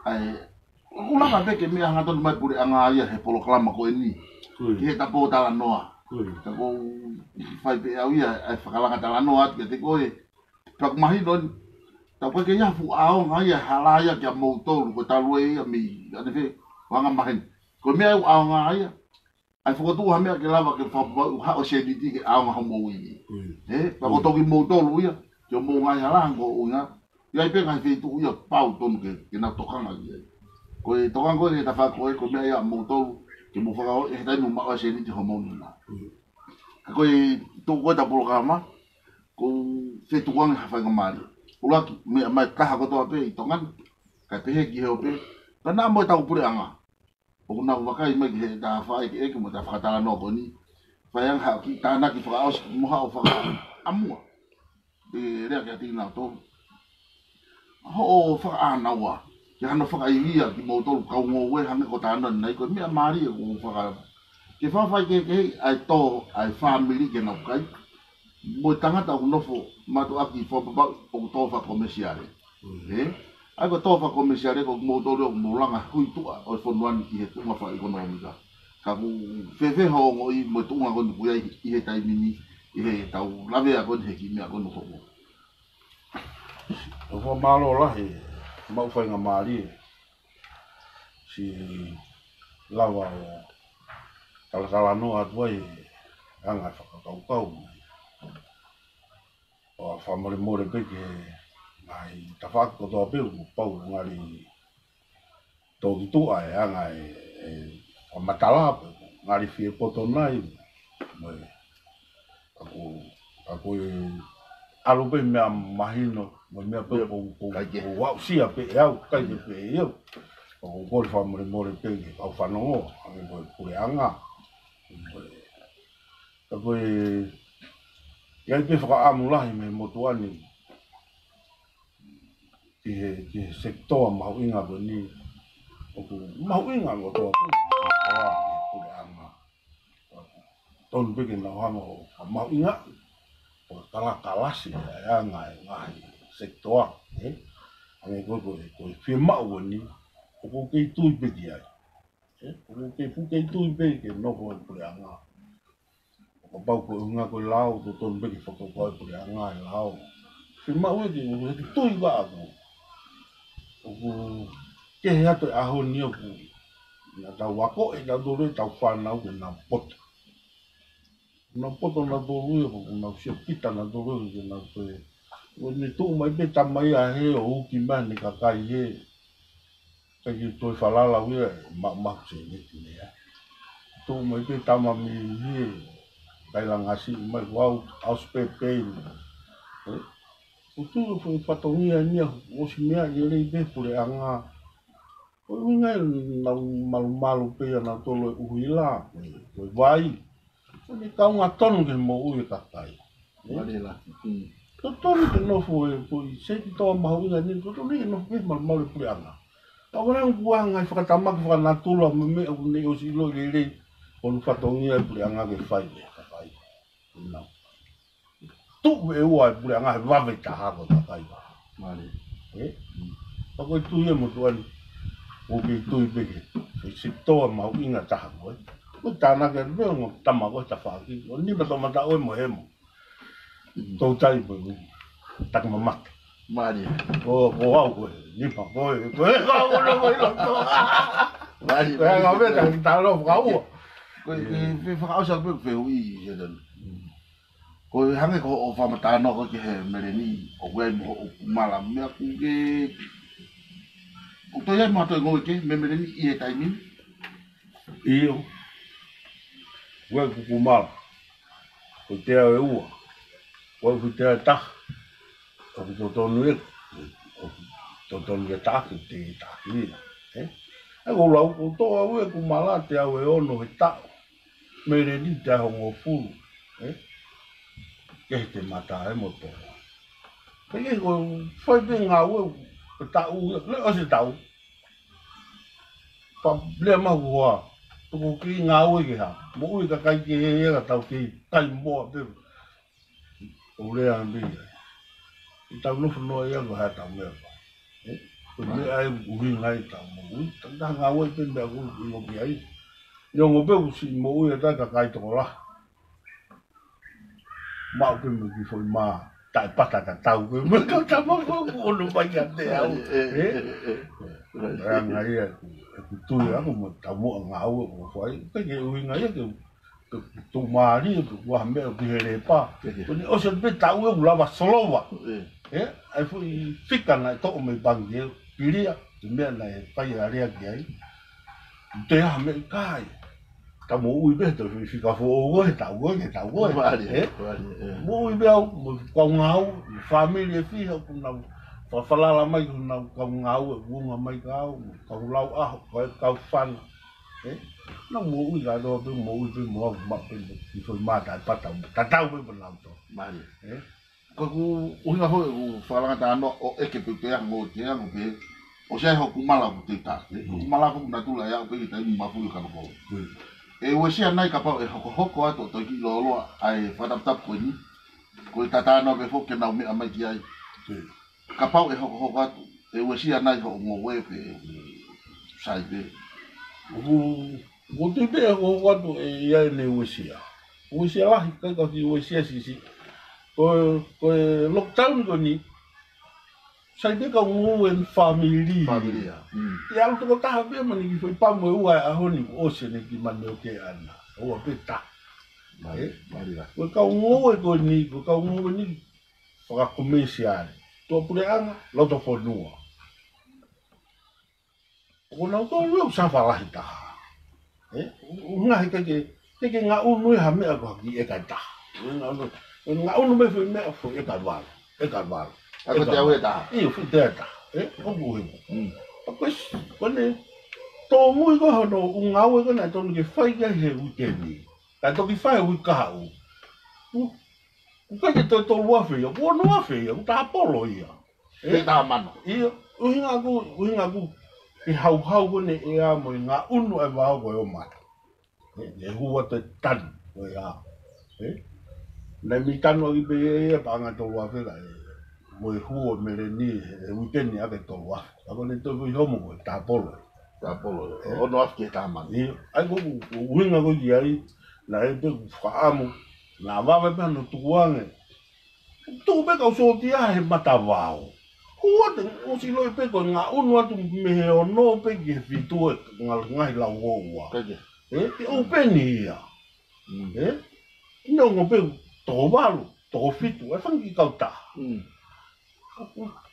ʻA e, ʻoku lava pē ke meʻa hangatonu mai puleʻanga ia he polokalama ko eni. Ki he tapu o talanoa. Ka ʻoku ou fai pē au ia, ʻa e fakalanga talanoa atu kiate koe. Pea ʻoku mahino eni. Tau ʻikai ke ʻi ai ha fuʻu ʻaonga ia, hala ia kia moutolu, ko e talu ē ia mei, ʻanefē, ʻo anga maheni. Ko e meʻa ʻoku ʻaonga ia. ʻA e fokotuʻu ha meʻa ke lava ke fakapapauʻi ʻoku haʻu e sēniti ke ʻaonga hoʻomou ivi. Ē, pea ko e toki moutolu ia, ki hoʻomou ngaahi hala hangē ko e ʻuhinga. ʻI ai pē ngaahi feituʻu ia pau tonu ke, ke nau tokanga ki ai. Ko e tokanga ko ē ki he tafaʻaki ko ē, ko e meʻa ia ʻa moutolu, Ke mou fakaʻo, ʻe he taimi ʻoku maʻu ai e sēniti hoʻomou nima. Ka ko e tuʻu ko ē ʻeta polokalama, ʻoku ou fie tukuange ha faingamālie. ʻUluaki, meʻa mai taha kotoa pē ʻi Tonga ni, kae pehē ki he ope, pea naʻa mo ʻetau puleʻanga. ʻOku nau vakai mai ki heʻeta faʻa ʻekeʻeke mo ʻeta fakatalanoa ko eni. Fai ange haʻo kiʻi tānaki fakaʻosi mo haʻo fakaʻamua. ʻE lea ki he ʻapi na tolu. Hoʻo fakaʻānaua. Ke hano fakaivia kimoutolu kau ngoue hangē ko e tānaki nai ko e meʻa mālie ʻoku faka-, ke fafai ke, ke ʻai tō, ʻai fāmili ke nau kai. Mo e tangata ʻoku nofo mātuʻaki fōpapa ʻoku tō fakakomesiale. Ē? ʻAi ko e tō fakakomesiale ko kimoutolu ʻoku mou langa hui tuʻa ʻo e fonua ni ʻi he tuʻunga fakaʻekonōmika. Ka ʻoku fēfē hoʻo ongoʻi mo e tuʻunga ko eni ʻoku ʻi ai ʻi he taimi ni ʻi heʻetau lavea ko eni he kiʻi meʻa ko eni ʻoku hoko. ʻOku fakamālō lahi, maʻu faingamālie. Siʻi lava ʻo talatalanoa atu ai ʻa e ngaahi fakakaukau. ʻO fakamolemole pē ki he ngaahi tafaʻaki kotoa pē ʻoku pau ngali tō ki tuʻa e anga e, e fakamatala pē, ngali fie poto nai. Mo e, ʻoku, ʻoku ʻalu pē meʻa mahino, mo e meʻa pē ʻoku, ʻoku, ʻoku aʻusia pē ʻe au, kai pē ʻe au. ʻOku ou kole fakamolemole pē ki he kau fanongo, hangē ko e puleʻanga. Mo e, ka ko e, ʻi ai pē fakaʻamu lahi mei he motuʻa ni ki he, ki he sekitoa mahuʻinga ko eni. ʻOku mahuʻinga kotoa pē, kotoa pē puleʻanga. Tonu pē ke nau hanga ʻo mahuʻinga, ʻo kalakalasi e anga e ngaahi sekitoa, ē? Hangē ko e, ko e, ko e fiemaʻu ko eni, ʻoku ou kei tui pē ki ai. Ē? ʻOku ou kei pu-, kei tui pē ke nofo e puleʻanga. Kapau ko e ʻuhinga ko e lao, totonu pē ke fakakaukau e puleʻanga e lao. Fiemaʻu ē ke, ʻoku ou tui ʻaʻaku. ʻOku kehe atu e ʻaho ni ʻoku, naʻa tau ako ʻe tautolu ʻetau fānau ke nau poto. Nau poto nautolu ia, ʻoku nau sio kita nautolu ia ke nau toe. ʻOku ne tuʻu mai pē tama ia hē ʻo uki mai ʻene kakai hē. Kae ke toe falala ia, ma, ma se ne ki mea. Tuʻu mai pē tama mei hē, kae langa siʻi mai ko au, au spepei. Ē? ʻOku tuʻu ko e fatongia ni ia, ʻosi meʻa lelei pē puleʻanga. Ko e ʻuhinga ia naʻa nau malumalu pē ia nautolu e ʻuhila, ko e vai. Ko e kaunga tonu ke moʻui e kakai. Ē? Mālie lahi. Mm. Totonu ke nofo e, ko e sekitoa mahuʻinga ni, totonu ke nofo pē malumalu e puleʻanga. Ka ʻoku ʻi ai e ngaahi fakatamaki fakanatula mo e meʻa ʻoku ne ʻosi ʻilo lelei, ko hono fatongia e puleʻanga ke fai e kakai. Nau. Tuʻu ʻe ua e puleʻanga he vave taha ko e kakai. Mālie. Ē? Mm. Ka ko e tui e motuʻa ni, ʻoku ou kei tui pē ke, ke sekitoa mahuʻinga taha ko ē. Ko e tānaki atu pē ʻo e ongo tama ko e tafaʻaki. ʻO nima toʻomataʻu ē mo hemo. Mm. Toutai pē ʻoku taki mamata. Mālie. Ko, ko au ko e, nima ko e, ko e, ko au ko e, ko e, ko e, ko e. Mālie, ko e, mālie. Ko e, ko e, taki talo fakaua. Ko e, ko e, fe-, fakaʻosi atu pē, fehuʻi, Setan. Mm. Ko e hangē ko hoʻo fakamatala ko ē ki he meleni, ʻoku ʻi ai mo hoʻo kumala meʻa ʻoku ke, ʻoku toe ʻi ai mo ha toe ngoue kehe mei he meleni ʻi he taimi ni? ʻIo. ʻOku ʻi ai ʻeku kumala. Ko e teau ʻe ua. ʻOku ʻi ai ʻeku teau ʻe taha. ʻOku totonu ē, ʻoku totonu ke taʻaki, te taʻaki ia. Ē? ʻA ia ʻoku ou lau, ʻoku toʻo au ʻeku kumala teau ʻe ono he taʻu. Meleni teau ʻe hongofulu, ē? Kehe te mata e moto. Pea ʻoku fai pē ngāue, ko e taʻu, lele ʻosi e taʻu. Pea lea mai ʻoku ʻa, tuku kiʻi ngāue ke hā. Moʻui e kakai kehe ia ka tau kei kai moa pē. ʻO lea ange ia. ʻE tau nofo noa ia ko e hā ʻetau meʻa pē. Ē? Ko e meʻa ʻoku ʻuhinga ai ʻetau moʻui. Tau taha ngāue pē meʻa ʻoku ʻilo ki ai. Neongo pē ʻoku siʻi moʻui ʻa e kakai tokolahi. Maʻu pē mo e kiʻi foʻi mā taʻepata tatau pē mo e kau tama ko ē ʻoku ʻono mai kiate au. Ē? Ē, ē, ē, ē. Ko e anga ia ʻeku, ʻeku tui ʻaʻaku mo ʻetau moʻua ngāue ʻoku fai. Pea ko e ʻuhinga ia ke, ke, ke tuʻumālie, ke ʻoua ha meʻa ki he lepa. Ko eni ʻosi pē taʻu ʻe ua lava solova. Ē? ʻA e foʻi fika naʻe toʻo mei he pangikē, kilia, ko e meʻa naʻe fai e alea ki ai. Te ha meʻa ʻikai. Ka moʻui pē, toe fika foʻou ko ē, tau ko ē, ke tau ko ē. Mālie, ē? Mālie, ē. Moʻui pē au, mo e kau ngāue, mo e fāmili ʻe fiha ʻoku nau fa-, falala mai ki honau kau ngāue, ʻoku unga mai kia au, mo e kau lau ʻaho, ko e kau fana. Ē? Nau moʻui kātoa pē, moʻui pē, mo au, maʻu pē, ki foʻi mata e pata, tatau pē mo nautolu. Mālie. Ē? Ko ʻeku ʻuhinga foʻi ʻeku fakalanga talanoa ʻo ʻeke pē ʻeku ʻaho, ʻeku ʻaho pē, ʻosi ʻi ai hoku mala ʻoku te ta, ē? Mm. Hoku mala ʻoku natula ʻe aʻu pē ki he taimi mafu ʻi Kanokolo. Mm. ʻE uesia nai kapau ʻe hokohoko atu ʻo toe kiʻi lōloa ʻa e fakataputapu ko eni? Ko e talanoa pē foki ke nau meʻa mai ki ai. Mm. Kapau ʻe hokohoko atu, ʻe uesia nai hoʻo ngoue pe sai pē? ʻOku, ʻoku ou tui pē ʻe hokohoko atu ʻe ʻi ai ʻene uesia. Uesia lahi, ʻikai ko e kiʻi uesia siʻisiʻi. Ko, ko e lockdown ko eni, sai pē kau ngoue ʻa e fāmili. Fāmili, ā. Mm. ʻI ai ʻalu tokotaha pē mani ki foʻi pamu ʻe ua he ʻaho ni, ʻosi ʻene kiʻi mani ʻo ke ana. ʻOua pē ta. Mālie, ē? Mālie. Ko e kau ngoue ko eni, ko e kau ngoue ni, fakakomēsiale. Tuʻapuleʻanga, loto fonua. Ko nautolu ʻoku safa lahi taha. Ē? ʻUhinga he ʻikai ke, ʻikai ke ngaʻunu ʻi ha meʻa ko ha kiʻi ʻeka ʻe taha. Ngaʻunu, ngaʻunu mei he foʻi meʻa foʻi ʻeka ʻe valu. ʻEka ʻe valu. ʻA ko e teau ʻe taha. ʻIo, foʻi teau ʻe taha. Ē? ʻOku ʻuhinga. Mm. ʻA ko e s-, ko ʻene tōmui ko ē hono ʻū ngāue ko ē naʻe tonu ke fai ki ai he uike ni. Kae toki fai he uike kahaʻu. ʻOku, ʻoku ʻikai ke toe tolu afe ia, ʻoku ono afe ia, ʻoku tāpolo ia. Ē? Pē taha mano. ʻIo, ʻuhinga ʻoku, ʻuhinga ʻoku ke hauhau ko eni ʻe ʻa mo e ngaʻunu ʻa e vao ko e ʻo mata. Ē, ʻe hua te tanu, ko e ʻa. Ē? Naʻe mei tanu ʻaki pē ia, ia paʻanga tolu afe ka, ē, mo e hua meleni, ē, uike ni ʻa ke tolu afe. Ka ko ʻene toe foʻi homo ko e tāpolo. Tāpolo, ē? Ono afe ki he taha mano. ʻIo, ʻa ia ko ʻeku, ʻuhinga ko ē ki ai, naʻe pē ʻeku fakaʻamu, naʻa vave pē hano tukuange. Tuku pē kau sōtia he mata vao. Hua te ʻosi loi pē ko e ngaʻunu atu mei he ono pē ki he fitu e nga-, ngaahi lauhoua. Kae kehe. Ē, ke ʻoupeni ia. Mm. Ē? Neongo pē toko valu, toko fitu, ʻe fanga kiʻi kautaha. Mm.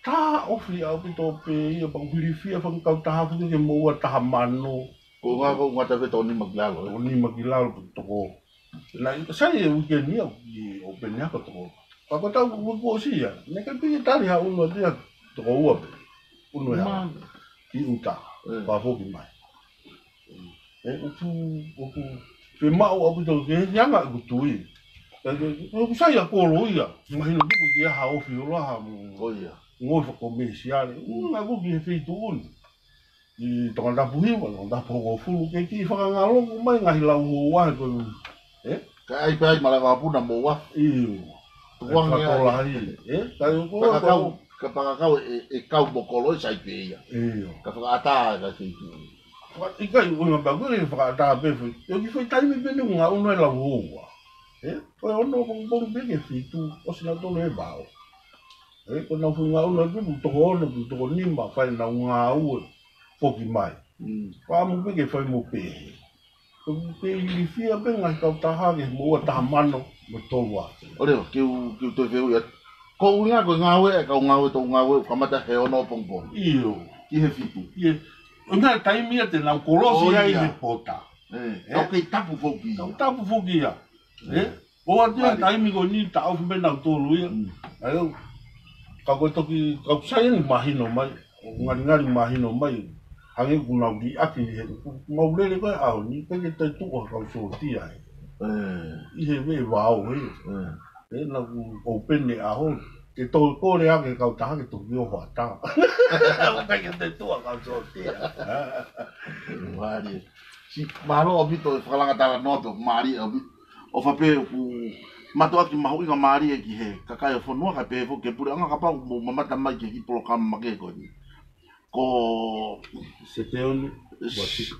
Taʻofi ʻaupito pē ia, pea ʻoku hilifia fanga kautaha foki ke moʻua taha mano. Ko e ʻuhinga ko e ʻuhinga ta pē toko nima ki lalo, ē? Toko nima ki lalo, toko. Naʻe sai e uike ni au, ʻi ʻoupeni ako toko. Ka ko e taʻu kuo ʻosi ia, naʻe ʻikai pē ke tali ha ʻunu atu ia, toko ua pē. ʻUnu ʻe hā. Ki ʻuta, ē, pea foki mai. Ē, ʻoku, ʻoku, ke maʻu ʻaupito ke he anga ʻeku tui. Ē, ē, ʻoku sai ʻa Kolo ia, mahino tuku ki ha ʻofi ʻo laha mo. Ko ia. Ngaahi fakakomēsiale, ʻuhinga ʻoku ki he feituʻu ni. ʻI Tongatapu hiva, Tongatapu hongofulu, ke kiʻi fakangaloku mai ngaahi lauhoua he ko e, ē? Ka ai pē ai mala vapuna mo ua. ʻIo. Tukuange ai. Fakatolahi, ē? Ka ʻi ko Pakakau, ka Pakakau ʻe, ʻe kau mo Kolo ʻe sai pē ia. ʻIo. Ka fakaʻatā ka feituʻu. Faka-, ʻikai, ʻuhinga pē ʻoku ʻikai fakaʻatā pē foʻi. ʻIo ki foʻi taimi pē ni ʻoku ngaʻunu ai lauhoua. Ē? Ko e ono pongipongi pē ki he fitu, ʻosi nautolu he vao. Ē, ko ʻenau foʻi ngaʻunu atu ʻoku toko ono, ʻoku toko nima, fai ʻenau ngāue, foki mai. Mm. Ko e ʻamu pē ke fai mo pehē. Ko e pē ilifia pē ngaahi kautaha ke moʻua taha mano mo tolu afe. ʻOleva, ke u, ke u toe fehuʻi atu. Ko e ʻuhinga ko e ngāue, ʻa e kau ngāue, tau ngāue, ʻoku kamata he ono pongipongi. ʻIo. Ki he fitu. ʻIo. ʻO ngaahi taimi ia te nau kolosi ai he pota. Ē, ē? Kau kei tapu foki ia. Kau tapu foki ia. Ē? ʻOua te ia taimi ko eni taʻofi pē nautolu ia. Mm. ʻA ia, ka ko e toki, ka ʻoku sai eni mahino mai, ʻo ngalingali mahino mai, hangē ʻoku nau liʻaki he, ʻoku mau lele ko e ʻaho ni, ʻikai ke toe tuʻu ha kau sōtia ē. Ē. ʻI he veʻe vao ē. Ē. Ē, naʻa ku ʻoupeni ʻaho, ke toe kole ake kautaha ke toki ʻoho ʻatā. ʻIkai ke toe tuʻu ha kau sōtia. Mālie. Siʻi, mālō ʻaupito e fakalanga talanoa pē, mālie ʻaupito. ʻOfa pē ʻoku mātuʻaki mahuʻinga mālie ki he kakai ʻo e fonua kae pehē foki ki he puleʻanga kapau ʻoku mou mamata mai ki he kiʻi polokalama makehe ko eni. Ko Seteone Moasika.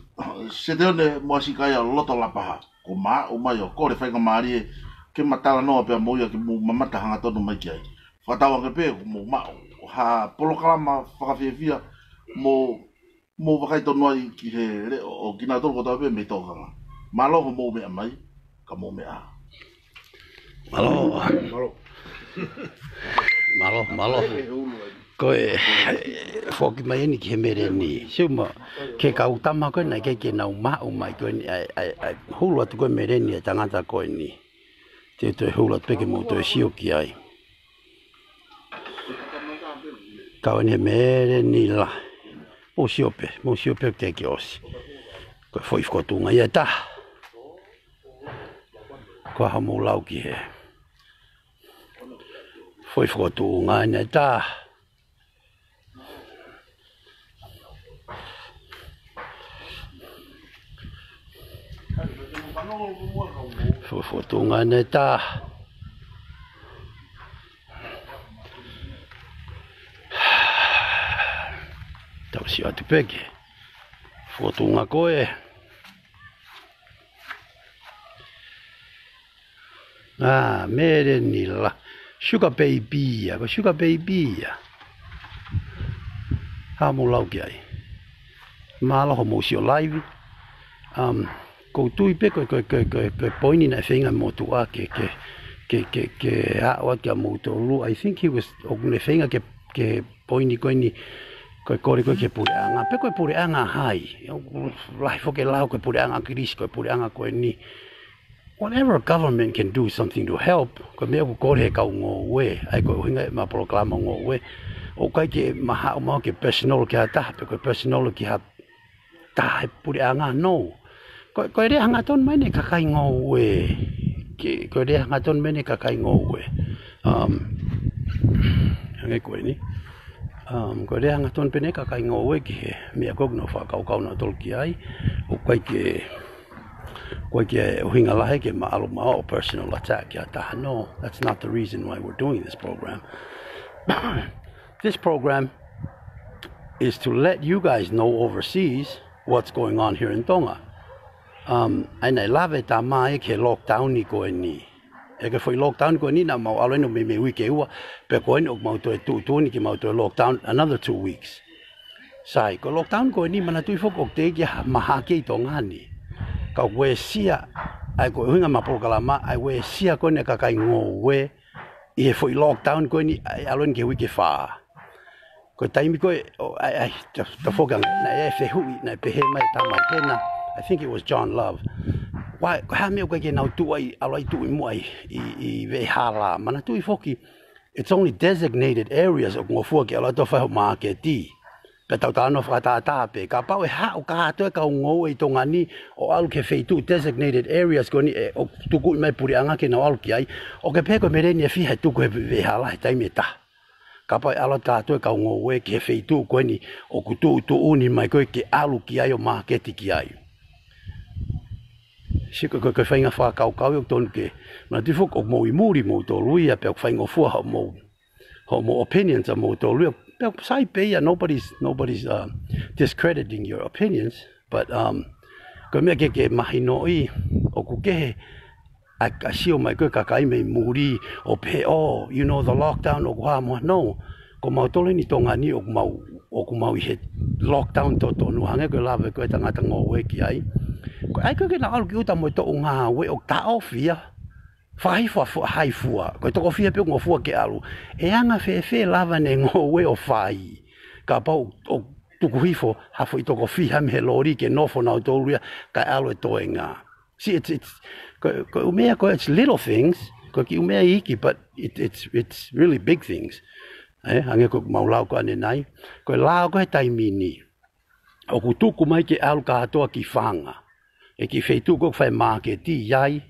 Seteone Moasika ia loto Lapaha. Ko maʻu mai ʻo kole faingamālie ke ma talanoa pea mo ia ke mou mamata hangatonu mai ki ai. Fakatauange pē ʻoku mou maʻu ha polokalama fakafiefia mo mou vakai tonu ai ki he leʻo ʻo kinautolu kotoa pē mei tokanga. Mālō hoʻomou meʻa mai, ka mou meʻa ā. Mālō. Mālō. Mālō, mālō. Ko e foki mai eni ki he meleni. Sio mo e kau tama ko ē naʻe ʻikai ke nau maʻu mai ko eni, ʻa e, ʻa e, ʻa e hulu atu ko ē meleni ʻa e tangata ko eni. Te u toe hulu atu pē ke mou toe sio ki ai. Kau eni he meleni lahi. Mou sio pē, mou sio pē ʻoku teʻeki ʻosi. Ko e foʻi fokotuʻunga ia ʻe taha. Ko e hā hoʻomou lau ki he foʻi fokotuʻunga eni ʻe taha? Foʻi fokotuʻunga eni ʻe taha. Tau sio atu pē ki he fokotuʻunga ko ē. ʻA, meleni lahi. Sugar baby ia, ko e sugar baby ia. Hā hoʻomou lau ki ai? Mālō hoʻomou sio live. Um, ʻoku ou tui pē ko e, ko e, ko e, ko e, ko e poini naʻe feinga motuʻa ke, ke, ke, ke, ke aʻu atu kia moutolu. I think he was, ʻoku ne feinga ke, ke poini ko eni, ko e kole ko ē ki he puleʻanga. Pe ko e puleʻanga hai. Lahi foki e lau ko e puleʻanga ʻAkilisi, ko e puleʻanga ko eni. Whatever government can do something to help, ko e meʻa ʻoku kole he kau ngoue, ʻa ia ko e ʻuhinga ʻema polokalama ngoue. ʻOku ʻikai ke ma haʻu maʻu ke personal ki ha taha, pe ko e personal ki ha taha he puleʻanga, no. Ko, ko e lea hangatonu mai eni e kakai ngoue. Ke, ko e lea hangatonu mai eni e kakai ngoue. Um, hangē ko eni. Um, ko e lea hangatonu pē eni e kakai ngoue ki he meʻa ko ē ʻoku nau fakakaukau nautolu ki ai. ʻOku ʻikai ke ʻOku ʻikai ke ʻuhinga lahi ke ma ʻalu maʻu ʻo personal attack ki ha taha. No, that's not the reason why we're doing this program. This program is to let you guys know overseas what's going on here in Tonga. Um, ʻa ia naʻe lave e tama ia ki he lockdown ʻi ko eni. ʻI he foʻi lockdown ko eni naʻa mau ʻalu eni ʻo meimei uike ua, pea ko eni ʻoku mau toe tuʻutuʻuni ke mau toe lockdown another two weeks. Sai, ko e lockdown ko eni manatuʻi foki ʻoku teʻeki ke mahaki ʻi Tonga ni. Ka ʻoku uesia, ʻa ia ko e ʻuhinga ʻema polokalama, ʻa ia uesia ko eni e kakai ngoue ʻi he foʻi lockdown ko eni, ʻa ia ʻalu eni ki he uike fā. Ko e taimi ko ē, ʻo, ʻa ia, ʻa ia, ta, ta foki ange, naʻe ʻi ai e fehuʻi, naʻe pehē mai e tama ʻi hena, I think it was John Love. Why, ko e hā e meʻa ʻoku ʻikai ke nau tuʻu ai, ʻalu ai tuʻu ʻi muʻa ʻi, ʻi, ʻi Veʻehala. Manatuʻi foki, it's only designated areas ʻoku ngofua ke ʻalu atu ʻo fai hoʻo māketi. Pea tau talanoa fakatātā pē, kapau ʻe haʻu kātoa e kau ngoue ʻi Tonga ni ʻo ʻalu ki he feituʻu designated areas ko eni ʻe, ʻoku tukuʻi mai e puleʻanga ke nau ʻalu ki ai, ʻoku ke pehē ko e meleni ʻe fiha ʻe tuku he Veʻehala he taimi ʻe taha? Kapau ʻe ʻalu kātoa e kau ngoue ki he feituʻu ko eni ʻoku tuʻutuʻuni mai ko ē ke ʻalu ki ai ʻo māketi ki ai. Sio ko e, ko e, ko e faʻahinga fakakaukau ia ʻoku totonu ke, manatuʻi foki ʻoku mou ʻi muli moutolu ia pea ʻoku faingofua hoʻomou, hoʻomou opinions ʻamoutolu ia. Pea ʻoku sai pē ia, nobody's, nobody's, uh, discrediting your opinions, but, um, ko e meʻa ke, ke mahinoʻi, ʻoku kehe ʻa e, ʻa e sio mai ko ē e kakai mei muli ʻo pehē, oh, you know, the lockdown ʻoku hā mo hā, no. Ko mautolu eni ʻi Tonga ni ʻoku mau, ʻoku mau ʻi he lockdown totonu, hangē ko e lave ko ē e tangata ngoue ki ai. Ko e ʻai ko ē ke nau ʻalu ki ʻuta mo e toʻu ngāue ʻoku taʻofi ia. Fakahifo ʻa fua, hai fua. Ko e toko fiha pē ʻoku ngofua ke ʻalu. ʻE anga fēfē e lava ʻene ngoue ʻo fai? Kapau ʻoku tuku hifo ha foʻi toko fiha mei he loli ke nofo nautolu ia kae ʻalu e toenga. See, it's, it's, ko, ko e ʻū meʻa ko ē, it's little things, ko e kiʻi ʻū meʻa iiki, but it, it's, it's really big things. Eh, hangē ko ʻemau lau ko ē ʻanenai, ko e lao ko ē he taimi ni, ʻoku tuku mai ke ʻalu kātoa ki fanga, ʻi he kiʻi feituʻu ko ē ʻoku fai māketi ai,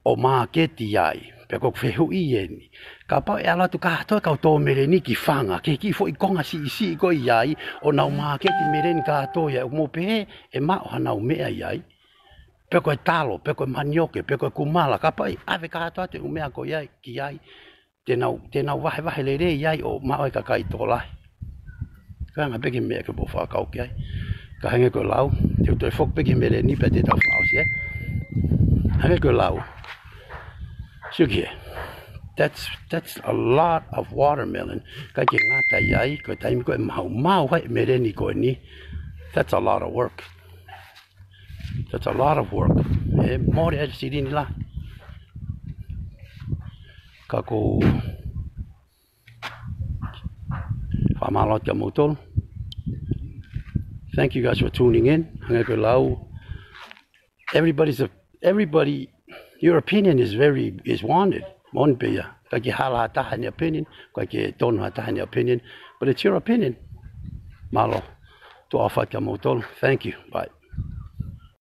ʻo māketi ai. Pea ko ʻeku fehuʻi eni, kapau ʻe ʻalu atu kātoa e kau tō meleni ki fanga, ki he kiʻi foʻi konga siʻisiʻi ko ē ʻi ai, ʻo nau māketi meleni kātoa ia, ʻoku mou pehē ʻe maʻu haʻanau meʻa ʻi ai? Pe ko e talo, pe ko e manioke, pe ko e kumala, kapau ʻe ʻave kātoa atu e ʻū meʻa ko ia ki ai, te nau, te nau vahevahe lelei ai ʻo maʻu e kakai tokolahi. Ko e anga pē e kiʻi meʻa ke mou fakakaukau ki ai. Ka hangē ko e lau, te u toe foki pē ki he meleni pea te tau fakaʻosi, eh? Hangē ko e lau. Sio ki hē. That's, that's a lot of watermelon. ʻIkai ke ngata ai, ko e taimi ko ē ʻe maumau ai e meleni ko eni. That's a lot of work. That's a lot of work. ʻE mole ai e silini lahi. Ka ko e Mālō atu kia moutolu. Thank you guys for tuning in. Hangē ko e lau, everybody's a, everybody, your opinion is very, is wanted. Moʻoni pē ia. Kae ʻikai ke hala ha taha ʻene opinion, kae ʻikai ke tonu ha taha ʻene opinion, but it's your opinion. Mālō. Tuʻa ʻofa atu kia moutolu. Thank you. Bye.